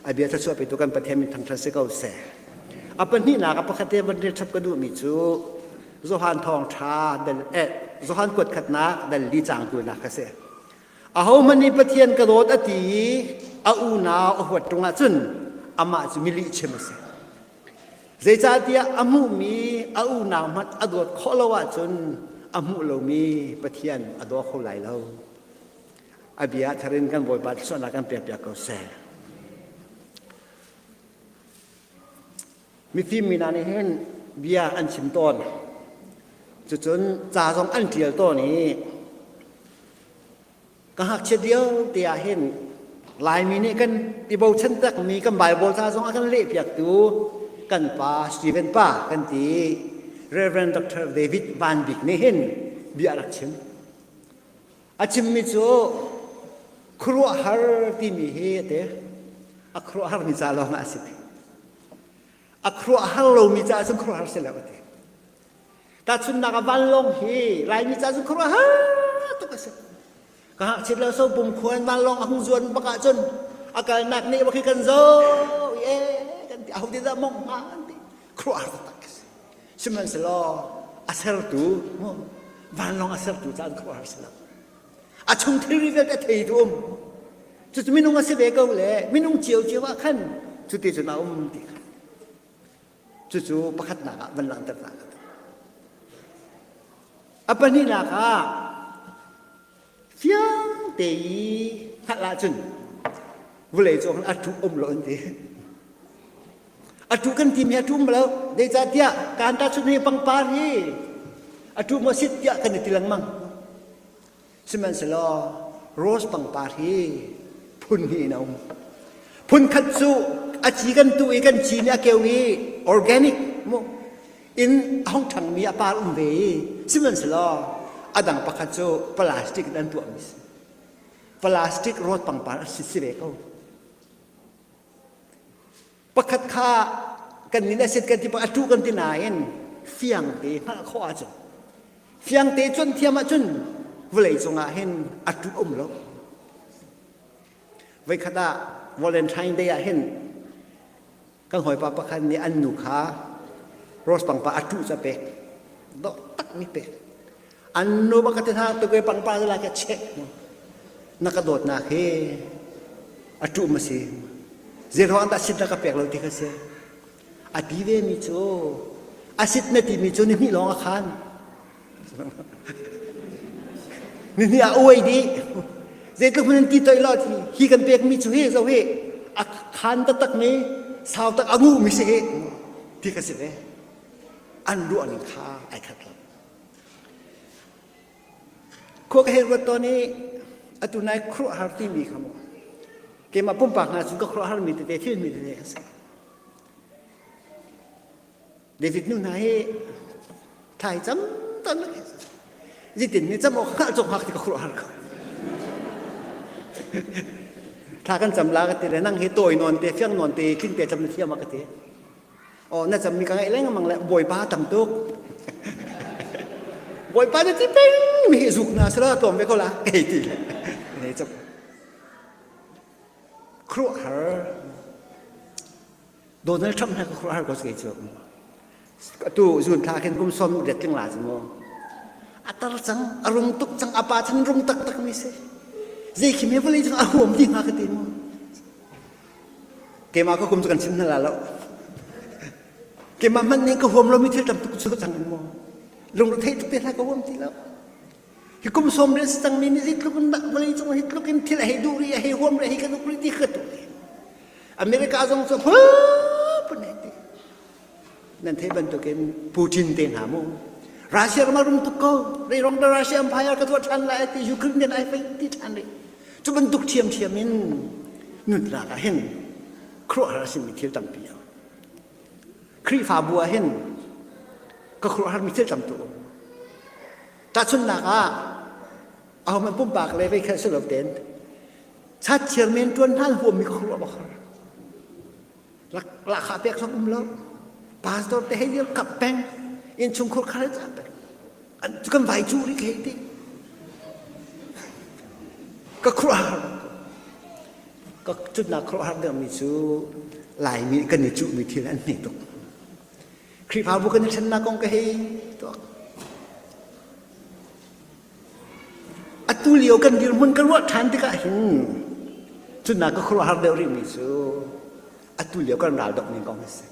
[SPEAKER 11] A bia thluachuah petu kan Pathian min thangṭhat si ko seh. A pahnihnak a pakhat te van rel chap ka duhmi cu Johan thawngṭha dal eh Johan kuat khatnak dal li caang kulnak kha si. Ahohmanh nih Pathian ka dawt a ti i a unau a huat ṭung ahcun amah cu milihchim a si. Zeicahtiah a hmuhmi a unau hmanh a dawt khawh lo ahcun a hmuh lomi Pathian a daw kho lai lo. A bia thar in kan Bawipa thluachuahnak kan pekpiak ko seh. Mifim mi hna nih hin bia an chim tawn. Cucun ca zong an ṭial tawn i ka ngakchiat lio te ah hin Laimi nih kan i bochan takmi kan Bible ca zong a kan lehpiaktu kan pa Stephen pa kan ti Reverend Dr. David Van Bik nih hin bia a rak chim. A chimmi cu khuaruahhar timi hi a ti. A khuaruahharmi ca lawng ah a si. A khuaruahhar lomi caah cun khuaruahhar si lo a ti. Tahchunhnak ah vanlawng hi Laimi caah cun khuaruahhar tuk a si. Ka ngakchiat lo so pum khuan vanlawng a hung zuan bak ahcun a kalnak nih bak hi kan zo e kan ti aho te dah mong hnga kan ti khuaruahhar taktak a si. Sihmanhsehlaw a sertu vanlawng a sertu caah khuaruahhar si lo. A chung thilri vialte a theitu um. Cucu minung a si ve ko le minung ciocio ah khan cuti cun a um ti kha. Cucu pakhatnak ah van langhter ta ka A pahnihnak ah fiang te i hngalh ahcun vawlei cung a ṭhu um lo an ti. A ṭu kan timi a ṭum lo. Zeicahtiah kaan tahchunh hi pangpar hi a ṭu maw sit tiah kan i ti lengmang. Sihmanhsehlaw rose pangpar hi phun hnih in a um. Phun khat cu a ci kan tuh i kan ci nih a keu i organic mu in a hung ṭhangmi a par um ve i sihmanhsehlaw a dang pakhat cu plastic in an tuahmi si. Plastic rose pangpar a si si ve ko. Pakhat kha kan min a sit kan ti a tu kan ti nain fiang te hngalh khawh ahcun fiang te cuan thiam ahcun vawlei cungah hin a tu um lo. Voikhat ah Valentine Day ah hin kan hawipa pakhat nih an nu kha rose pangpar a tuh ca pek dawh tak mi pek an nu bak te hna tu ke pangpar la ke chek na ka dawtnak hi a tuh ma si zeiruang dah sit na ka pek lo ti kha si a ti ve mi cu a sit na ti mi cu ni hnih lawng a khan Nihnih ah uai dih. Zeitluk hmanh in ti toih law hi kan pek mi cu hi zo hi a khan taktak mi sau tak a ngu mi si hi ti ka si ve. An ruah ning kha ai khat lo. Khua ka hei ruat tawn i atu nai khuaruahhar timi kha mu. Keimah pumpak hna cun ka khuaruahhar mi tete thil mi tete ka si. David nu hna hi thai cam ton zitin ni cam awk hngalh cawk hngak ti ka khuaruahhar ko thla kan cam la ka ti le nang hi tawi nawn te fiang nawn te tling te cam na thiam a ka ti. Oh, na cammi ka ngaih lengmang le Bawipa tam tuk. Bawipa na ti peng mi hi zuk na sila tlawm ve ko la. Hei ti le. Ne cam. Khuaruahhar. Donald Trump hna ka khuaruahhar ko si cu. Atu zun thla khin kum som ret tling la cu mu. A tar cang, a rum tuk cang, a pa chan rum taktak mi si. Zei khi me vawlei cang a huam ti hnga ka ti mu. Keimah ka kum cu kan chim hna la lo. Keimah hmanh nih ka huam lomi thil tam tuk cu cang in maw. Lungre theih tuk te hlah ka huam ti lo. Hi kum sawm rian si cangmi nih zeitluk in dah vawlei cung hi tluk in thil a hei duh rih, a hei huam rih, a hei ka duh rih ti ka tuh. America zong cu phun hei ti. Nan theih bantukin Putin te hna mu. Russia ram a rum tuk ko. Reirong da Russia Empire ka tuah ṭhan lai ti Ukraine ai fei ti ṭhan rih. Cu bantuk ṭhiamṭhiam in nunnak ah hin khuaruahhar a simi thil tampi a um. Khrihfabu ah hin ka khuaruahharmi thil tam tuk um. Tahchunhnak ah ahohmanh pumpak le vei khat si lo tein chat chairman ṭuan hna huammi ka khuaruah bak har. Lahkhah pek zong um lo. Pastor te hei dir kap peng. Innchungkhur khar ca peng. Kan vai cu ri ka hei ti. Ka khuaruahhar bak ko. Ka cutnak khuaruahhar deuhmi cu Laimi kan i cuhmi thil an hme tuk. Khrihfabu kan i ṭhennak kong ka hei tuak. Atu lio kan dirhmun ka ruah ṭhan tikah hin cunnak ka khuaruahhar deuh rihmi cu atu lio kan ral dok ning kong a si.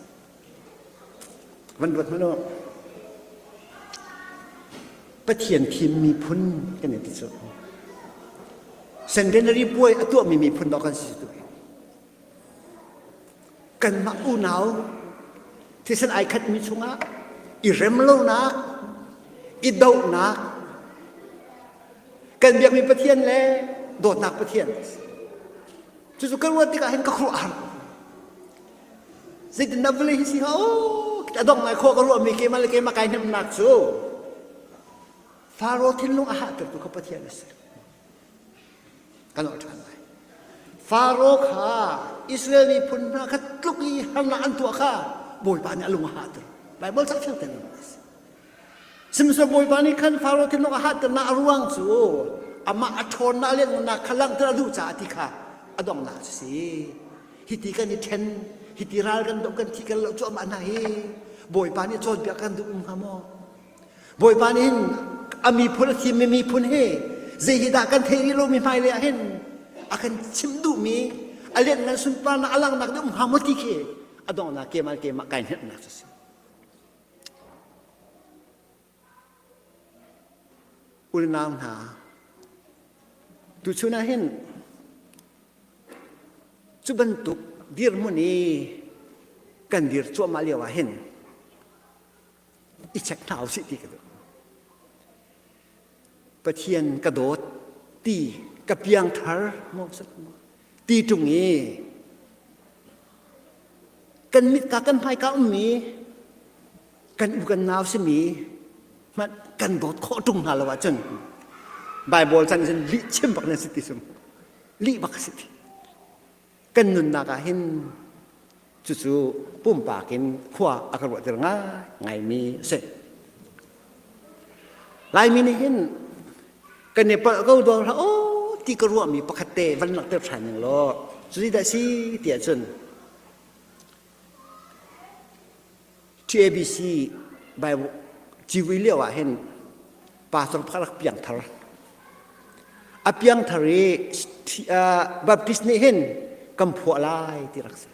[SPEAKER 11] Van ruat hmanh u. Pathian thim miphun kan i ti cu. Centenary puai a tuahmi miphun dawh kan si tu. Kanmah unau thisen ai khatmi chungah i rem lonak, i dohnak, kan biakmi Pathian le dawtnak Pathian. Cucu ka ruat tikah hin ka khuaruah har. Zeitindah vawlei hi si hnga aw a dong ngai khawh ka ruahmi keimah le keimah kai hnemnak cu Faro thinlung a hahtertu kha Pathian a si. Kan orh ṭhan lai. Faro kha Israel miphun hna kha tluk i harnak an tuah kha Bawipa nih a lung a hahter. Baibal ca fiang tein a si. Sihmanhsehlaw Bawipa nih khan Faro thinlung a hahternak a ruang cu amah a ṭhawnnak le nunnak kha langhter a duh caah ti kha a donghnak cu si. Hiti kan i ṭhen, hiti ral kan doh kan thi kan loh cuahmah hna hi Bawipa nih cawnpiak kan duh um hnga maw? Bawipa nih hin a miphun a thimmi miphun hi zei hi dah kan theih rih lomi hmailei ah hin a kan chimh duhmi a lianhngan sunparnak a langhnak ding um hnga maw ti khi a donghnak keimah keimah kai hneknak cu si. Unau hna, tuchun ah hin cu bantuk dirhmun i kan dir cuahmah lio ah hin i check hna usih ti ka duh. Pathian ka dawt ti ka piangthar maw ti ṭung i kan mit ka kan hmaika ummi kan u kan nau simi hmanh kan dawt khawh ṭung hna lo ahcun Bible chan cun lih chim bak nan si ti sung lih bak si ti kan nunnak ah hin cucu pumpak in khua a ka ruahter ngai ngaimi a si Laimi nih hin kan i palh ko dawr hlah aw ti ka ruahmi pakhat te van langhter ṭhan ning law cuti dah si tiah cun TABC Bible civui lio ah hin pastor pakhat rak piangthar a piangthar i Baptist nih hin kan phuah lai ti rak si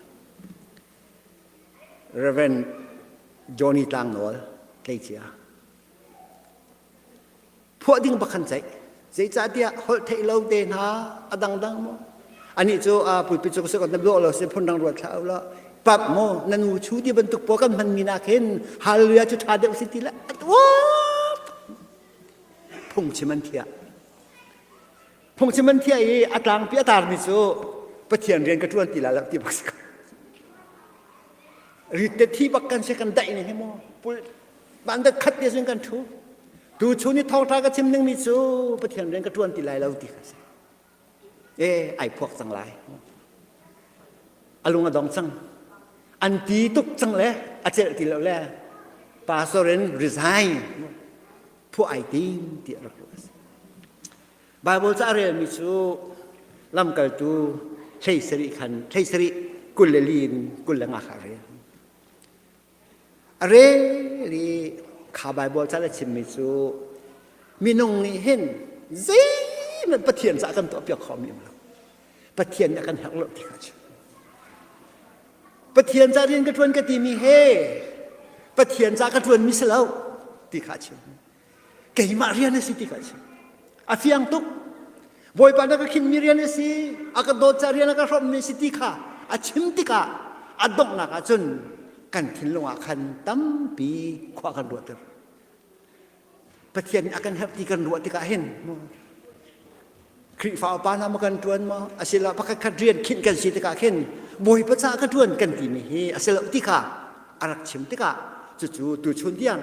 [SPEAKER 11] Reverend Johnny Tlangnawl tleicia phuah ding bak khan ceih zeicahtiah holh theih lo te hna a dangdang maw anih cu a pulpit cu ka na dawh lo si phun dang ruat thlah lo pap maw na nu chu ti bantuk pawl kan hman mi nak hin hallelujah cu tha deuh si ti le phungchim an thiah phungchim an thiah i a tlangpi a tarmi cu pathian rian ka ṭuan ti la lo ti bak si ko rit te thi bak kan si kan daih ni hi maw pul Van dat khat te cun kan ṭhu. Tu chun i thawngṭha ka chim dingmi cu Pathian rian ka ṭuan ti lai lo ti kha si. E, ai phuak cang lai. A lung a dong cang. An ti tuk cang le a celh ti lo le pastor in resign phuah ai tim ti a rak ruah a si. Bible ca a relmi cu lamkaltu hlei sarih khan hlei sarih 24 in 25 kha a rel. A rel i kha Bible ca le chimmi cu minung nih hin zeihmanh Pathian caah kan tuahpiak khomi um lo. Pathian nih a kan herh lo ti kha a chim. Pathian ca rian ka ṭuan ka timi he Pathian ca ka ṭuanmi si lo ti kha a chim. Keimah rian a si ti kha a chim. A fiang tuk. Bawipa na ka khinmi rian a si, a ka dawt ca rian a ka hrawmmi a si ti kha a chim tikah a donghnak ah cun kan thinlung ah khan tampi khua kan ruahter. Pathian nih a kan herh ti kan ruah tikah hin Khrihfa upa hna maw kan ṭuan maw asiloah pakhat khat rian khinh kan si tikah khin Bawipa caah ka ṭuan kan timi hi a si lo ti kha a rak chim tikah cucu tuchun tiang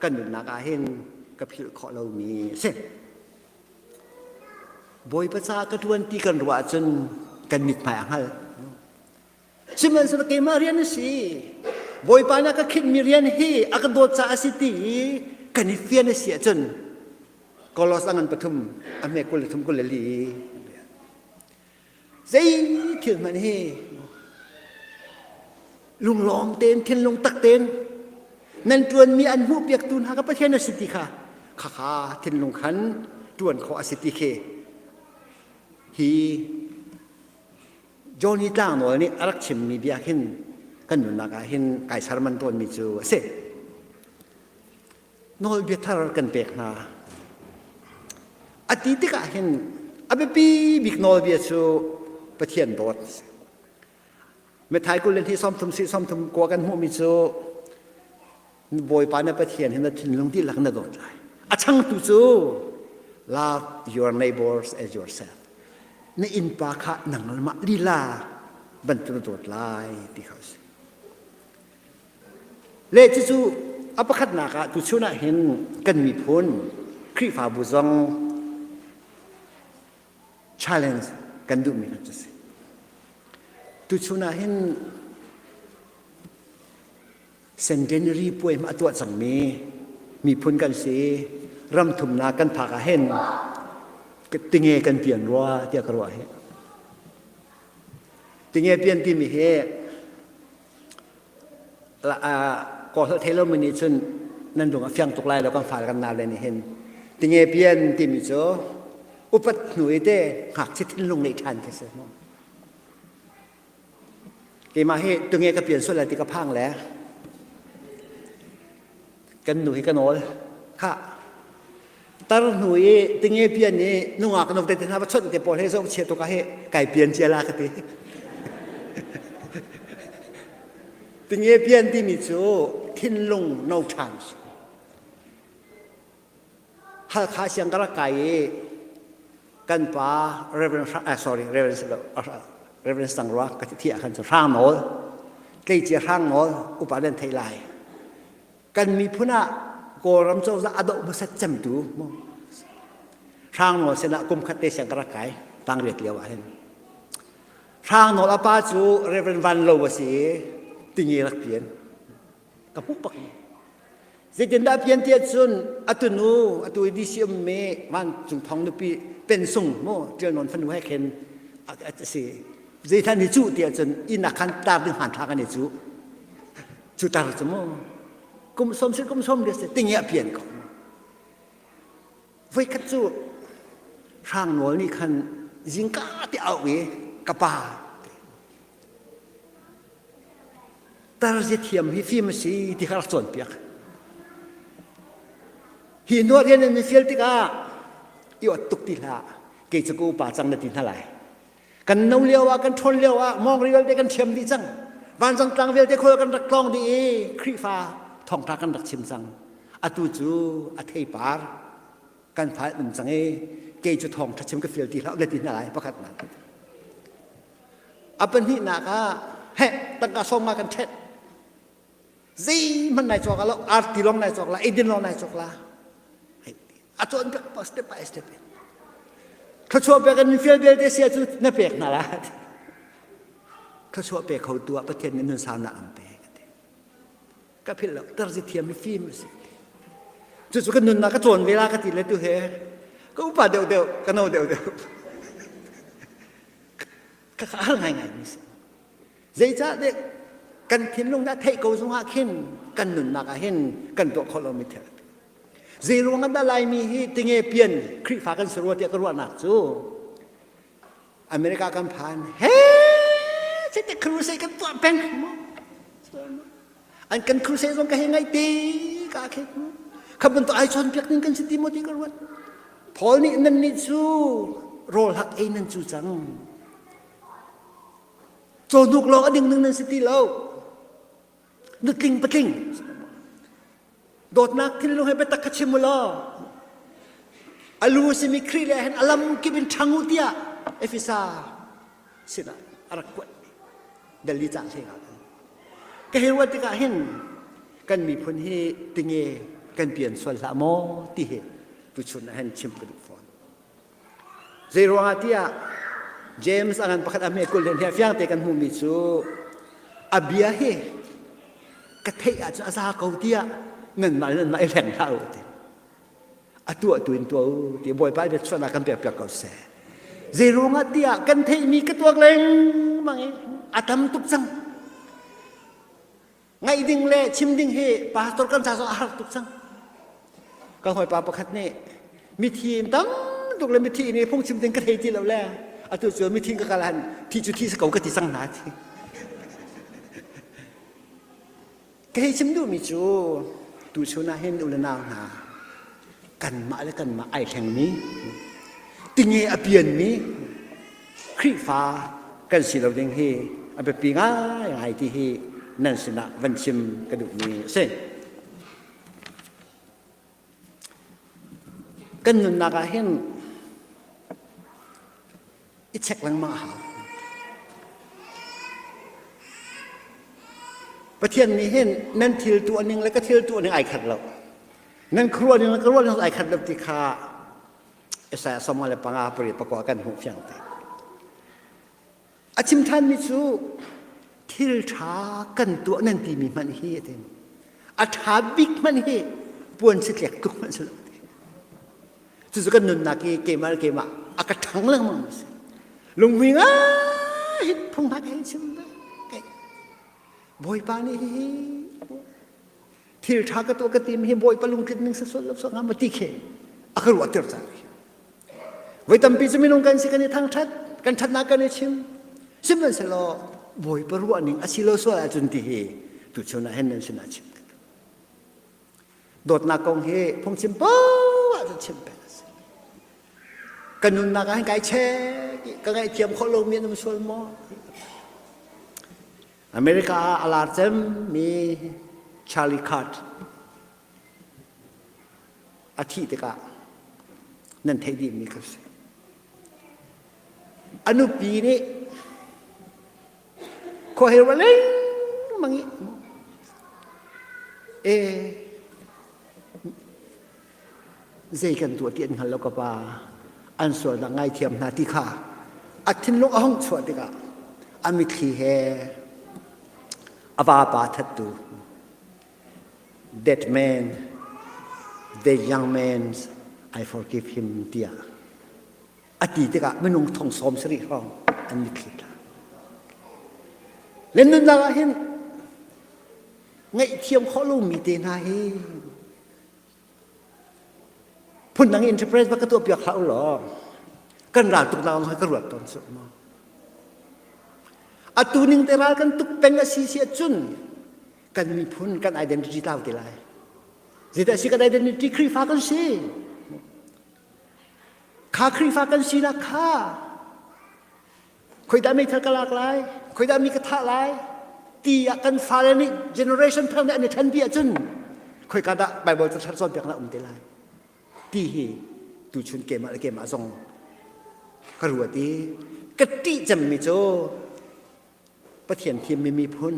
[SPEAKER 11] kan nunnak ah hin ka philh khawh lomi a si. Bawipa caah ka ṭuan ti kan ruah ahcun kan mithmai a hngal. Sihmanhsehlaw keimah rian a si. Bawipa nih a ka khinhmi rian hi a ka dawt caah a si ti i kan i fian a si ahcun Kolos a ngan pathum a hme 23 24 zei thil hmanh hi lunglawm tein thinlung tak tein nan ṭuanmi an hmuhpiaktu hna ka Pathian a si ti kha khakha thinlung khan ṭuan khawh a si ti khi hi Johnny Tlangnawl nih a rak chimmi bia hin kan nunnak ah hin kai serman tawnmi cu a si. Nawlbia thar kan pek hna. A ti tikah hin a biapi bik nawlbia cu Pathian dawt. Methai kul le hnih sawmthum si sawmthum kua kan hmuhmi cu Bawipa na Pathian hi na thinlung dihlak na dawt lai. A changtu cu love your neighbors as yourself. Na innpa kha nangmah lila bantuk na dawt lai ti kha a si. Le cucu a pakhatnak ah tuchun ah hin kan miphun Khrihfabu zong challenge kan duhmi kha cu si. Tuchun ah hin Centenary puai a tuah cangmi miphun kan si ram thumnak kan phak ah hin tinge kan pian rua tiah ka ruah hi tinge pian timi hi kawl holh thei lomi nih cun nan lung a fiang tuk lai lo kan fale kan nau le nih hin tinge pian timi cu upat hnu i te ngakchia thinlung neih ṭhan khi si Keimah hi tunge ka pian sual lai ti ka phang le kan nu hi ka nawl. Khah tar hnu i tinge pian i nungak no te hna va chawnh te pawl he zong chia tuk ah hi kai pian cia la ka ti. Tinge pian timi cu thinlung no ṭhan si. Halkha siang ka rak kai i kan pa Reverend uh, sorry Reverend Reverend Sangrua ka thi ah khan cu hrang nawl tleicia hrang nawl upa nan thei lai kan miphun ah Kawlram cozah a doh hmasat cemtu mu hrang nawl sinah kum khat te siang ka rak kai tangriat lio ah hin hrang nawl a pa cu Reverend Van Lo a si i tingi rak pian ka hmuh bak zeitindah pian ti ahcun atu nu atu i DC ummi vancung thong nupi pensung mu ṭial nawn fanu he khin a si zeithan ni cuh ti ahcun inn ah khan tar ding hmanthlak an i cuh cu tar cu mu kum som si kum som si tingi a pian ko voikhat cu hrang nawl nih khan zingka te au i ka pa Tarzi thiam hi fim a si ti kha rak cawnpiak. Hi hnu rian in fial tikah i ot tuk ti hlah. Kei cu ka upa cang na ti hna lai. Kan no lio ah kan ṭhawn lio ah mawngri vialte kan thiam dih cang. Vancung tlang vialte khual kan rak tlawng dih i Khrihfa thawngṭha kan rak chim cang. Atu cu a theipar kan fal um cang i kei cu thawngṭha chim ka fial ti hlah na ti hna lai pakhatnak. A pahnihnak ah heh tangka sawm nga kan ṭhet. Zeihmanh nai cawk lo, arti lawng nai cawk la, eidin lawng nai cawk la. A cawn piak pa step by step in. Thluachuah pek in fial vialte sia cu na pek hna la. Thluachuah pe kho tu ah Pathian nih nun saunak an pe ka ti. Ka philh lo tarzi thiam mi fim a si. Cucu ka nunnak ka cawn ve la ka ti le tu he ka upa deuh deuh ka no deuh deuh. Ka ka har ngaingai mi si. Zeicah dek kan thinlung dah theih ko zungah khin kan nunnak ah hin kan tuah khawh lomi thil. Zei ruang ah dah Laimi hi tinge pian Khrihfa kan si rua tiah ka ruahnak cu America kan phan he cite crusade kan tuah peng mu an kan crusade zong ka hei ngaih te ka khe mu kha bantuk ai chawn piak ning kan si ti maw ti ka ruat Paul nih nan nih cu rawl hak ei nan cu cang cawhnuk lawng a ding ning nan si ti lo nutling patling dawtnak thinlung he biatak kha chim u law a lu simi Khrih le hin a lam kip in ṭhang u tiah Efesa sinah a rak kuat Delhi ca hlei ah ka hei ruat tikah hin kan miphun hi tinge kan pian sual hlah maw ti hi tuchun ah hin chim ka duh fawn Zei ruangah tiah James a ngan pakhat a hme 20 len hi fiang te kan hmuhmi cu a bia hi ka theih ahcun a za ko tiah nanmah le nanmah i hleng hlah u ti. A tuah tu in tuah u ti Bawipa bia chuahnak kan pek piak ko seh. Zei ruangah tiah kan theihmi ka tuak lengmang i a tam tuk cang. Ngaih ding le chim ding hi pastor kan ca zong a har tuk cang. Kan hawipa pakhat nih mithi in tam tuk le mithi nih phungchim ding ka thei ti lo le atu cu mithi ka kal han thi cu thi si ko ka ti cang hna ti. Ka hei chim duhmi cu tuchun ah hin u le nau hna kanmah le kanmah ai thlengmi tinge a pianmi Khrihfa kan si lo ding hi a biapi ngaingai ti hi nan sinah van chim ka duhmi a si. Kan nunnak ah hin i check lengmang a hau. Pathian nih hin nan thil tuah ning le ka thil tuah ning ai khat lo. Nan khuaruah ning le ka ruah ning ai khat lo ti kha Isaiah 45 pari pakua kan hmuh fiang te. A chim ṭhanmi cu thil ṭha kan tuah nan timi hmanh hi a ti. A ṭha bik hmanh hi puan si tlek tuk hmanh si lo. Cucu kan nunnak hi keimah le keimah a ka ṭhang lengmang a si. Lunghmui ngai hin phung hna ka hei chim ve. Bawipa nih hihi thil ṭha ka tuah ka timi hi Bawipa lungtlin ning sa sual lo sual hnga maw ti khi a ka ruahter cang. Voi tampi cu minung kan si kan i thangṭhat, kan ṭhatnak kan i chim. Sihmanhsehlaw Bawipa ruah ning a si lo sual ahcun ti hi tuchun ah hin nan sinah chim ka duh. Dawtnak kong hi phungchim poah cu chim peng a si. Ka nunnak ah hin kai chek i ka ngaihthiam khawh lomi an um sual maw? America ah a lar cemmi Charlie Kirk a thih tikah nan theih dihmi kha si. A nupi nih khuahel wa lengmang i e zei kan tuah ti an hngal lo ka pa an sualnak ngaithiam hna ti kha a thinlung a hung chuah tikah a mitthli he a vapa thattu that man the young man I forgive him tiah a ti tikah minung thong sawm sarih hrawng an mitthli tla le nunnak ah hin ngaihthiam khawh lomi te hna hi phundang enterprise va ka tuah piak hlah u law kan ral tuk nak ka ruat tawn su ma atu ning te ral kan tuk peng a si si ahcun kan miphun kan identity tlau te lai zeidah si kan identity Khrihfa kan si kha Khrihfa kan sinak kha Khoidah meithal ka lak lai? Khoidah mi ka thah lai? Ti ah kan fale nih generation thar nih an i ṭhen dih ahcun khoika dah Bible ca thar cawnpiaknak um te lai? Ti hi tuchun keimah le keimah zong ka ruat i ka ṭih cemmi cu Pathian thimmi miphun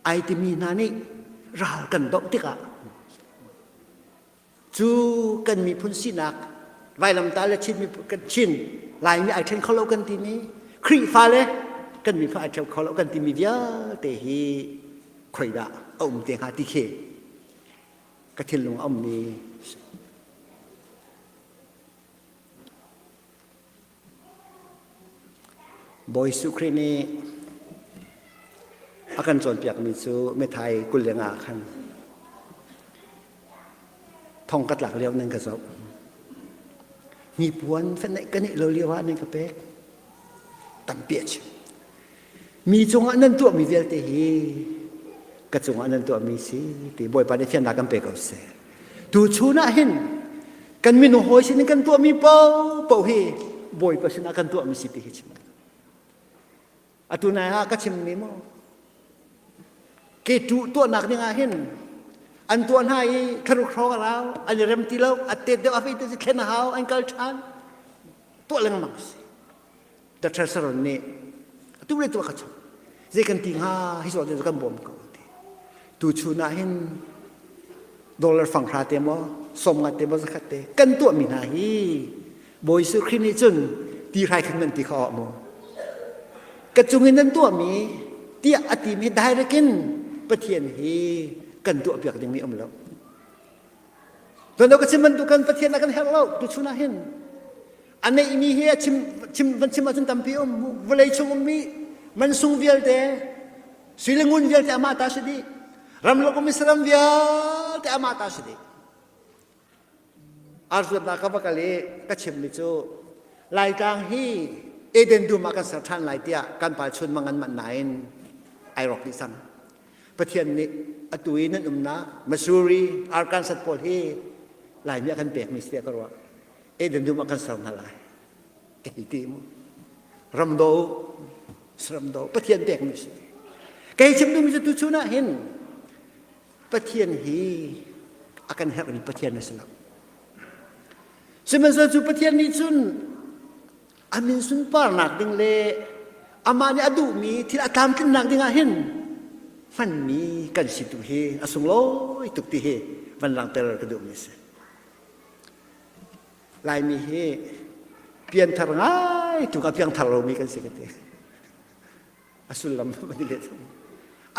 [SPEAKER 11] ai timi hna nih ral kan doh tikah Cu kan miphun sinak vailamtah le Chin miphun kan Chin Laimi ai ṭhen kho lo kan timi Khrihfa le. Kan miphun ai ṭheu kho lo kan timi vialte hi khoidah a um te hnga ti khi ka thinlung a ummi Bawi Jesuh Khrih nih a kan cawnpiakmi cu Matthai 25 khan thong ka tlak lio nan ka zoh. Hnipuan fenh ka neih lo lio ah nan ka pek. Tampi a chim. Mi cungah nan tuahmi vialte hi ka cungah nan tuahmi si ti Bawipa nih fiannak kan pe ko seh. Tu chun ah hin kan minung hawi sin in kan tuahmi paohpaoh hi Bawipa sinah kan tuahmi si ti hi chim. Atu nai ah ka chimmi mu ke tu tuahnak ding ah hin an tuah hna i thlaruk hrawng a rau an i rem ti lo a tet deuh a fei te thlen a hau an kal ṭhan tuah lengmang si Dr. Saron nih atu le tuah ka chom zei kan ti hnga hi zawn kan bawm ko ti tu chun ah hin dollar fang hra te maw som nga te maw zakhat te kan tuah mi hna hi Bawi Jesuh Khrih nih cun ti hrai khan nan ti kha awh maw ka cung in nan tuahmi tiah a timi direct in Pathian hi kan tuahpiak dingmi um lo Tuan ka chim bantuk kan Pathian a kan herh lo tu chun ah hin a neihmi hi a chim chim van chim ahcun tampi um vawlei chung ummi mansung vialte sui le ngun vialte amah ta si dih ramlak um saram vialte amah ta si dih Arzuatnak ka va kal i ka chimmi cu Laitlang hi Eden dum ah kan ser ṭhan lai tiah kan pa chun mang an manh nain ai rawk dih cang. Pathian nih atu i nan umnak Missouri, Arkansas pawl hi Laimi a kan pekmi si tiah ka ruah. Eden dum ah kan ser hna lai. Ka hei ti mu. Ramdo, ramdo, Pathian pekmi si. Kei chim duhmi cu tuchun ah hin Pathian hi a kan herhmi Pathian a si lo. Sihmanhsehlaw cu Pathian nih cun a min sunparnak ding le amah nih a duhmi thil a tlamtlinnak ding ah hin hmanmi kan si tu hi a sunglawi tuk ti hi van langhter ka duhmi a si. Laimi hi pianthar ngai tuk a piangthar lomi kan si ka ti. A sullam van i let.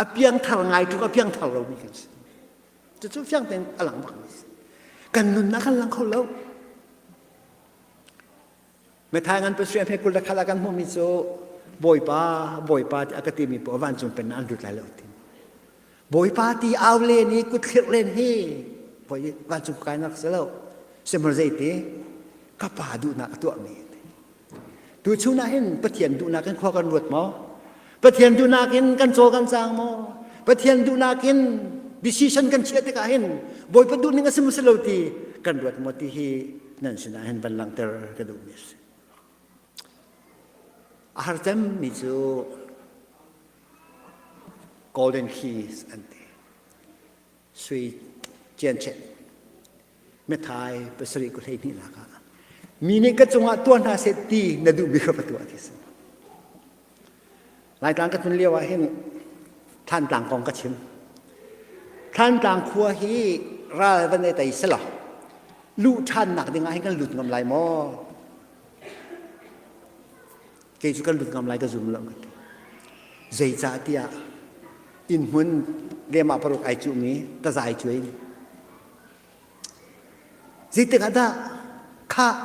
[SPEAKER 11] A piangthar ngai tuk a piangthar lomi kan si. Cucu fiang tein a lang bakmi si. Kan nunnak kan lang kho lo. Matthai ngan pasarih hme 20 le khat ah kan hmuhmi cu Bawipa, Bawipa ti a ka timi paoh vancung pennak an lut lai lo ti. Bawipa ti au len i kut thlirh len hi vancung kainak si lo. Sihmanhsehlaw zeiti ka pa duhnak a tuahmi Tuchun ah hin Pathian duhnak in khua kan ruat maw? Pathian duhnak in kan caw kan cang maw? Pathian duhnak in decision kan chiah tikah hin Bawipa duhning a si maw si lo ti kan ruat maw ti hi nan sinah hin van langhter ka duhmi a si. A har cemmi cu golden keys an ti. Sui cianchet Matthai pasarih ku 12 nak ah mi nih ka cungah tuah hna seh ti na duhmi kha va tuah ti si. Laitlang ka tlun lio ah hin Thlantlang kong ka chim. Thlantlang khua hi ral van ei tei selaw luh ṭhannak ding ah hin kan lut ngam lai maw? Kei cu kan lut ngam lai ka zum lo ka ti. Zeicah tiah inn hmun lehmah paruk ai cuhmi tazai cuai Zeitik ah dah khah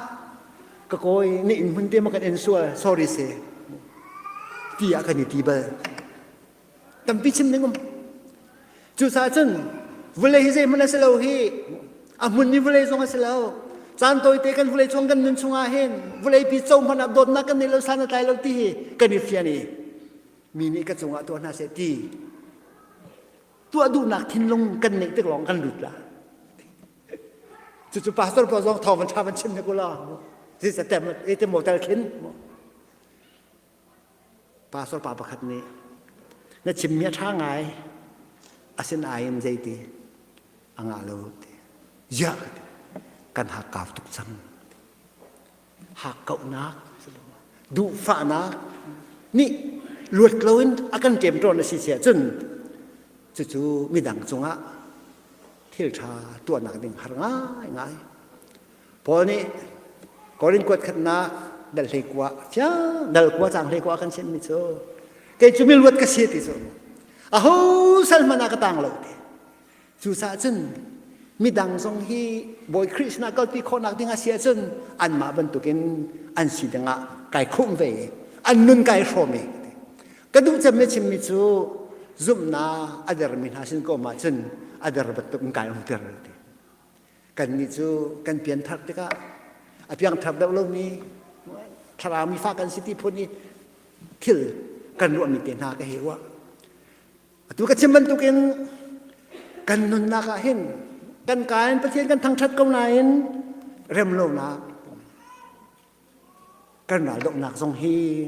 [SPEAKER 11] ka kawi na inn hmun te ma kan en sual sorry se ti ah kan i ti bal tampi chim ding um cucaah cun vulei hi zeihmanh a si lo hi a hmun mi vulei zong a si lo caan tawite kan vulei chung kan nun chungah hin vulei pi co hmanh ah dawtnak kan nei lo san a tlai lo ti hi kan i fian i mi nih ka cungah tuah hna seh ti tuah duhnak thinlung kan neih tik lawng kan lut la cucu pastor pa zong thawng van tha van chim ne ko la zis a tem e te motel khin pastor pa pakhat nih na chimmi a tha ngai asinain zeiti a ngah lo ti ziah kan hakkau tuk cang hakkauhnak duhfahnak nih luat loin a kan ṭemṭawn a si si ahcun cucu midang cungah thil ṭha tuahnak ding har ngaingai. Paul nih Korin kuat khatnak dal hlei kua fiang dal kua cang hlei kua kan chimmi cu. Kei cu miluat ka si ti cu. Aho sal hmanh ah ka tang lo ti. Cucaah cun midang zong hi Bawi Khrih sinah kalpi khawhnak ding a si ahcun anmah bantukin an si dingah kai khumh ve i an nun kai hrawm i ka duh cemmi chimmi cu zumhnak a dermi hna sin ko um ahcun a der bantuk in kai umter ti. Kannih cu kan pianthar tikah a piangthar deuh lomi thlarau mi fa kan si ti phun i thil kan ruahmi te hna ka hei ruah. Atu ka chim bantukin kan nunnak ah hin kan ka in Pathian kan thangṭhat ko nain remlonak kan raldohnak zong hi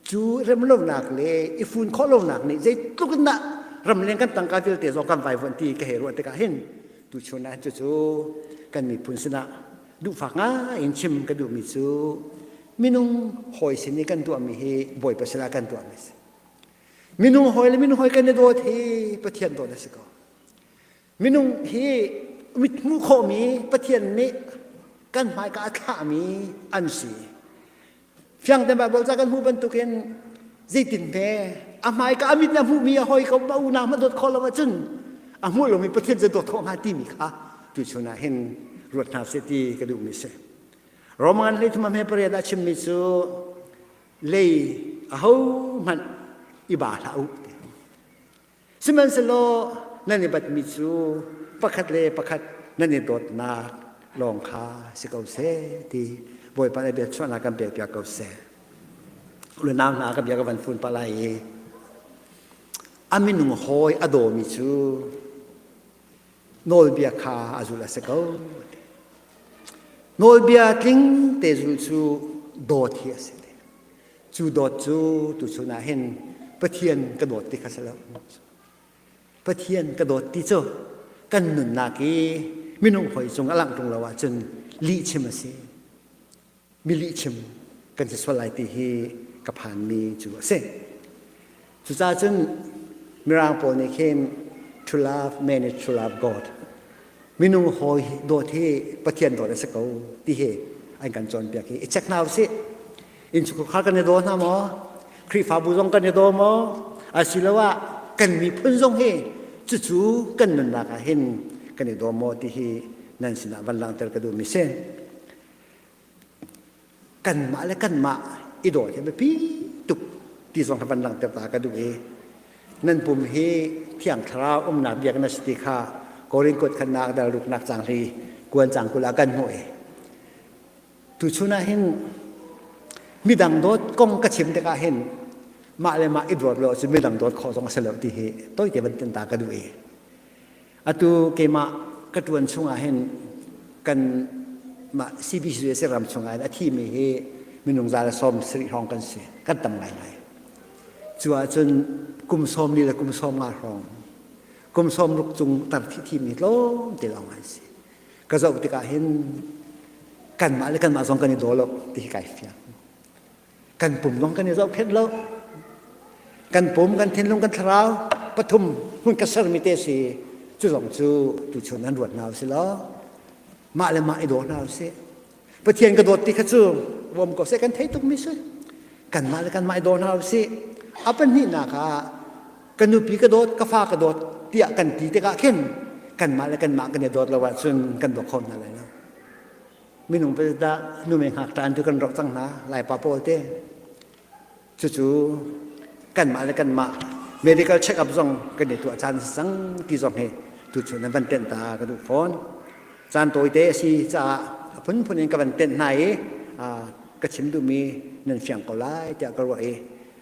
[SPEAKER 11] cu remlonak le i fun khawh lonak nih zeitluk in dah ramleng kan tangka vialte zong kan vaivuan ti ka hei ruah tikah hin tuchun ah cucu kan miphun sinah duhfak ngai in chim ka duhmi cu minung hawi sin i kan tuahmi hi Bawipa sinah kan tuahmi a si. Minung hawi le minung hawi kan i dawt hi Pathian dawt a si ko. Minung hi mit hmuh khawhmi Pathian nih kan hmaika a thlahmi an si. Fiang te Bible ca kan hmuh bantukin zeitin hme a hmaika a mit na hmuhmi a hawi ko a unau hmanh dawt khawh lo ahcun a hmuh lomi Pathian cu dawt khawh hnga timi kha tuchun ah hin ruat hna seh ti ka duhmi si. Roman 13 hme pariat ah chimmi cu lei ahohmanh i ba hlah u. Sihmanhsehlaw nan i batmi cu pakhat le pakhat nan i dawtnak lawng kha si ko seh ti Bawipa nih biachuahnak kan pekpiak ko seh. Unau hna ka bia ka van fun pah lai i a minung hawi a dawmi cu nawlbia kha a zulh a si ko. Nawlbia tling te zulh cu dawt hi a si. Cu dawt cu tuchun ah hin Pathian ka dawt ti kha si lo. Pathian ka dawt ti cu kan nunnak i minung hawi cung a langh ṭung lo ahcun lihchim a si. Mi lihchim kan si sual lai ti hi ka phanmi cu a si. Cucaah cun Mirang pawl nih khin to love man is to love God. Minung hawi dawt hi Pathian dawt a si ko ti hi an kan cawnpiak hi i check hna usih. Innchungkhar kan i daw hna maw? Khrihfabu zong kan i daw maw? Asiloah kan miphun zong hi cucu kan nunnak ah hin kan i daw maw ti hi nan sinah van langhter ka duhmi si. Kanmah le kanmah i dawt hi biapi tuk ti zong van langhter ta ka duh i nan pum hi thiang thlarau umnak biakinn a si ti kha Korin kuat khatnak dal ruknak cang hli kuan cang kul ah kan hmuh i tuchun ah hin midang dawt kong ka chim tikah hin mah le mah i dawt lo cu midang dawt khawh zong a si lo ti hi toite van tin ta ka duh i Atu keimah ka ṭuan chungah hin kan mah CBCUSA ram chungah hin a thimi hi minung za le 70 hrawng kan si. Kan tam ngaingai. Cu ahcun kum 40 le kum 50 hrawng, kum 60 cung tar thi thimi tlawm te lawng an si. Ka zoh tikah hin kanmah le kanmah zong kan i daw lo ti hi kai fiang. Kan pum zong kan i zohkhenh lo. Kan pum, kan thinlung, kan thlarau pathum hmun ka sermi te si. Cu zong cu tuchun an ruat hna usih law mah le mah i daw hna usih. Pathian ka dawt ti kha cu uam ko seh kan thei tukmi si. Kanmah le kanmah i daw hna usih. A pahnihnak ah ka nupi ka dawt, ka fa ka dawt tiah kan ti tikah khin kanmah le kanmah kan i dawt lo ahcun kan daw kho hna lai lo. Minung dah numei ngakṭa an tu kan roh cang hna Laipa pawl te. Cucu kanmah le kanmah medical check up zong kan i tuah caan cang ti zong hi tuchun nan van tenh ta ka duh fawn. Caan tawite a si caah a phunphun in ka van tenh hna i ka chim duhmi nan fiang ko lai tiah ka ruah i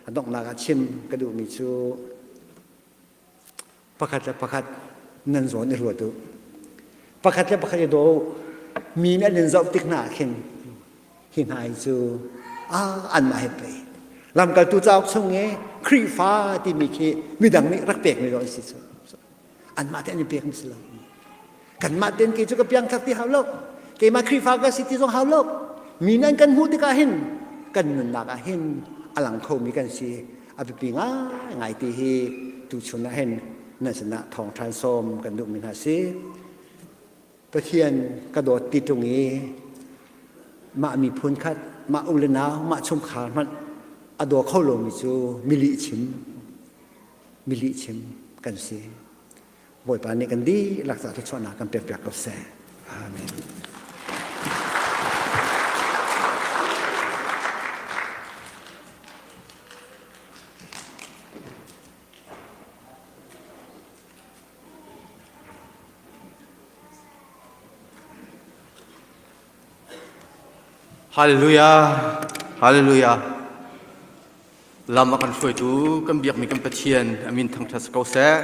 [SPEAKER 11] a donghnak ah chim ka duhmi cu Pakhat le pakhat nan zawn i ruat u. Pakhat le pakhat i daw u. Mi nih an in zoh tik hna ah khin hi hna hi cu ah anmah he pei. Lamkaltu cauk chung i Khrihfa timi khi midang nih rak pekmi zong an si cu. Anmah te an i pekmi si lo. Kanmah ten kei cu ka piangthar ti hau lo. Keimah Khrihfa ka si ti zong hau lo. Mi nih an kan hmuh tikah hin kan nunnak ah hin a lang khomi kan si. A biapi ngaingai ti hi tuchun ah hin nan sinah thawngṭhan sawm kan duhmi hna si. Pathian ka dawt ti ṭung i mah miphun khat, mah u le nau, mah chungkhar hmanh A daw kho lomi cu milih chim milih chim kan si. Bawipa nih kan dihlak caah thluachuahnak kan pekpiak ko seh. Amen.
[SPEAKER 2] Hallelujah. Hallelujah. Lam a kan hruaitu kan biakmi kan Pathian a min thangṭhat si ko seh.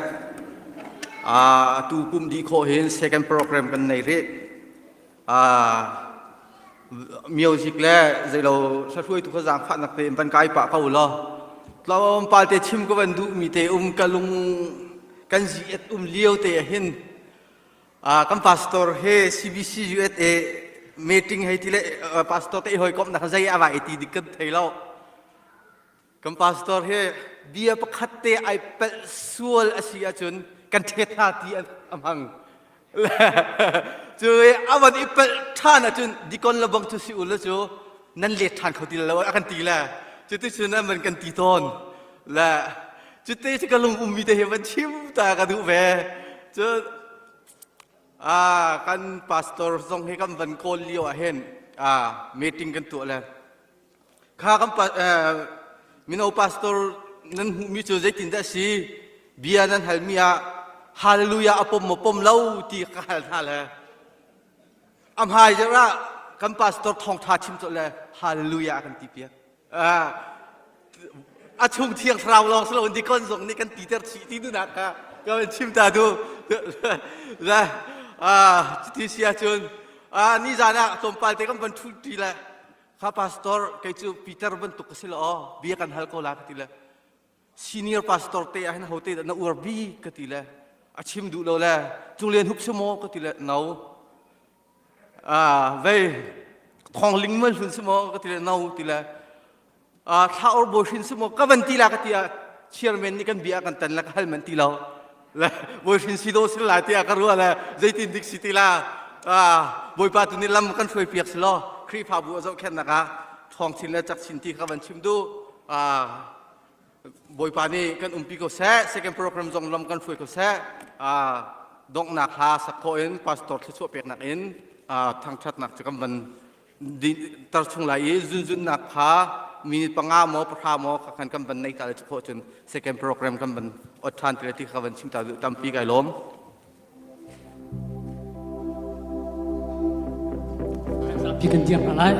[SPEAKER 2] Atu pum dih khawh hin second program kan nei rih. Music le zeilo hruaitu kha zaangfahnak te in van kai pah ko law. Tlawmpal te chim ka van duhmi te um ka lung kan zi um lio te hin kan pastor he CBC USA meeting hei ti le pastor te hoi komh nak zei a vai ti dik kan thei lo. Kan pastor hi bia pakhat te ai pelh sual a si ahcun kan ṭhet hna ti a hmang. Cu a van i pelh ṭhan ahcun dikon le bang cu si u la cu nan let ṭhan kho ti lo a kan ti le cuti cun an van kan ti tawn le cuti cu ka lung ummi te hi van chim ta ka duh ve. Cu kan pastor zong hi kan van kawl lio ah hin meeting kan tuah le Kha kan mino pastor nan hmuhmi cu zeitindah a si? Bia nan halmi ah hallelujah a pom maw pom lo ti ka hal hna le a hmai zarh ah kan pastor thawngṭha chim colh le hallelujah a kan ti piak. A chung thiang thlarau lawng si loin dikon zong nih kan titer chih ti duhnak kha ka van chim ta du. Le cuti si ahcun nizan ah tlawmpal te kan van ṭhu le Kha pastor kei cu Peter bantuk ka si lo aw bia kan hal ko la ka ti le senior pastor te ah hin ho te dah na uar bi ka ti le a chim duh lo le Cung Lian Hup si maw ka ti le no ah vei Thawng Ling Mal Hlun si maw ka ti le no ti le thla or bawi hrin si maw ka van ti la ka ti ah chairman nih kan bia kan tan la ka hal man ti lo le bawi hrin si do si la tiah ka ruah le zeitin dik si ti la bawipa tu nih lam kan hruai piak si law Khrihfabu a zohkhenhnak ah ṭhawng chin le cak chin ti kha van chim duh bawipa nih kan umpi ko seh second program zong lam kan hruai ko seh donghnak hla sak khawh in pastor thluachuah peknak in thangṭhatnak cu kan van tar chung lai i zunzunnak kha minute panga maw pahra maw kha khan kan van nei ta le khawh cun second program kan van ot ṭhan ti le ti kha van chim ta duh tampi kai lawm.
[SPEAKER 4] Pi kan tiang hna lai.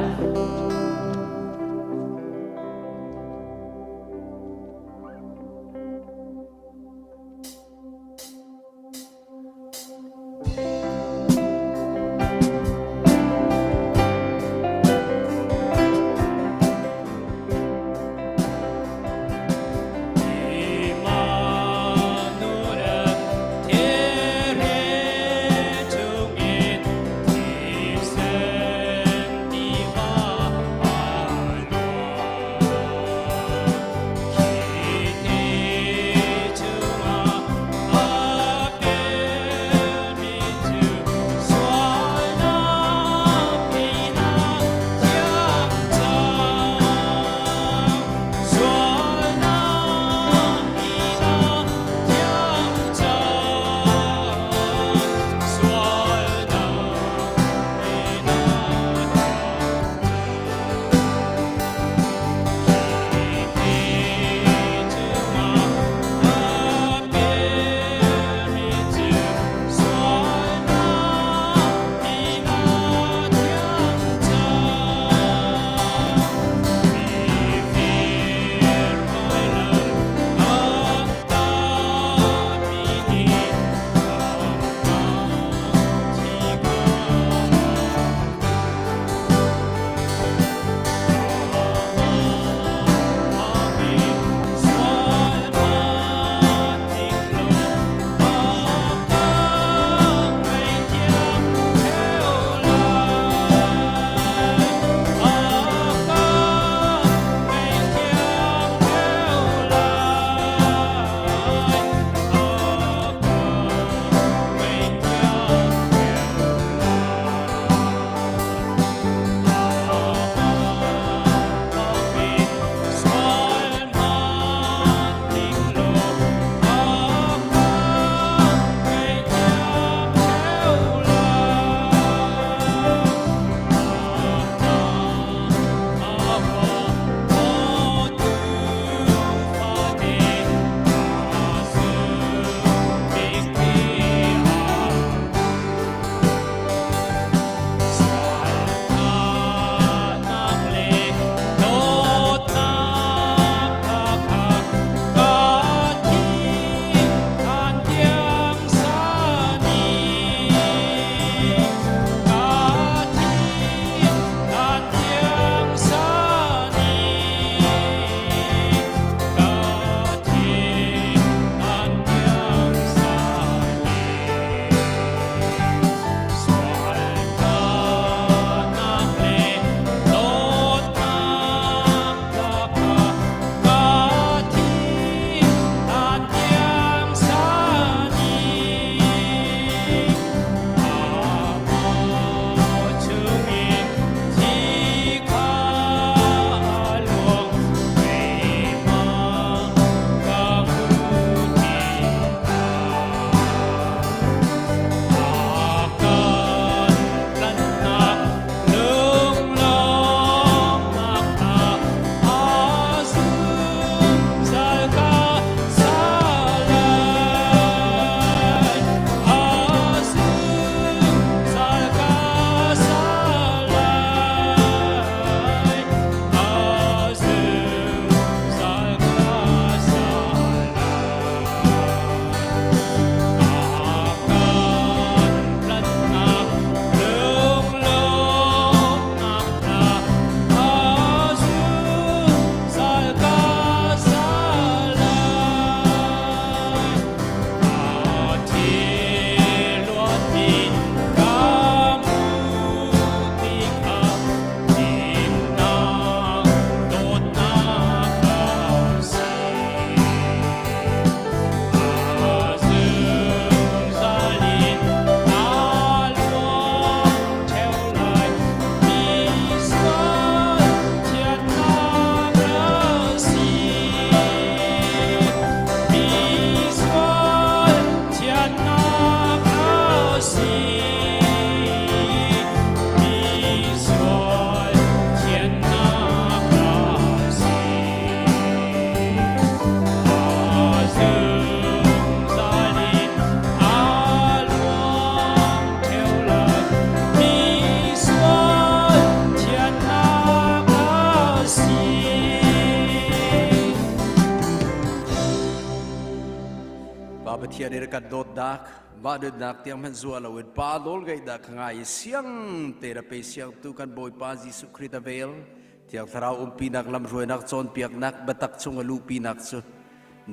[SPEAKER 6] Pa Pathian i kan dawtnak, mah nunnak tiang hmanh zuah loin Pa nawl ngaihnak kha ngai i siang te na pe siangtu kan Bawipa Jesuh Khrih na vel, Thiang Thlarau umpinak lamhruainak cawnpiaknak biatak chung a luhpinak cu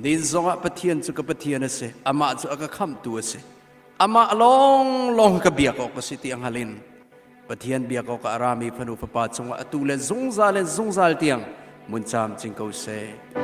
[SPEAKER 6] nin zongah Pathian cu ka Pathian a si, amah cu a ka khamhtu a si. Amah lawnglawng ka biak awk a si ti a hngal in Pathian biak awk ah a rami fanu fapa cungah atu le zungzal in zungzal tiang mun camcin ko seh.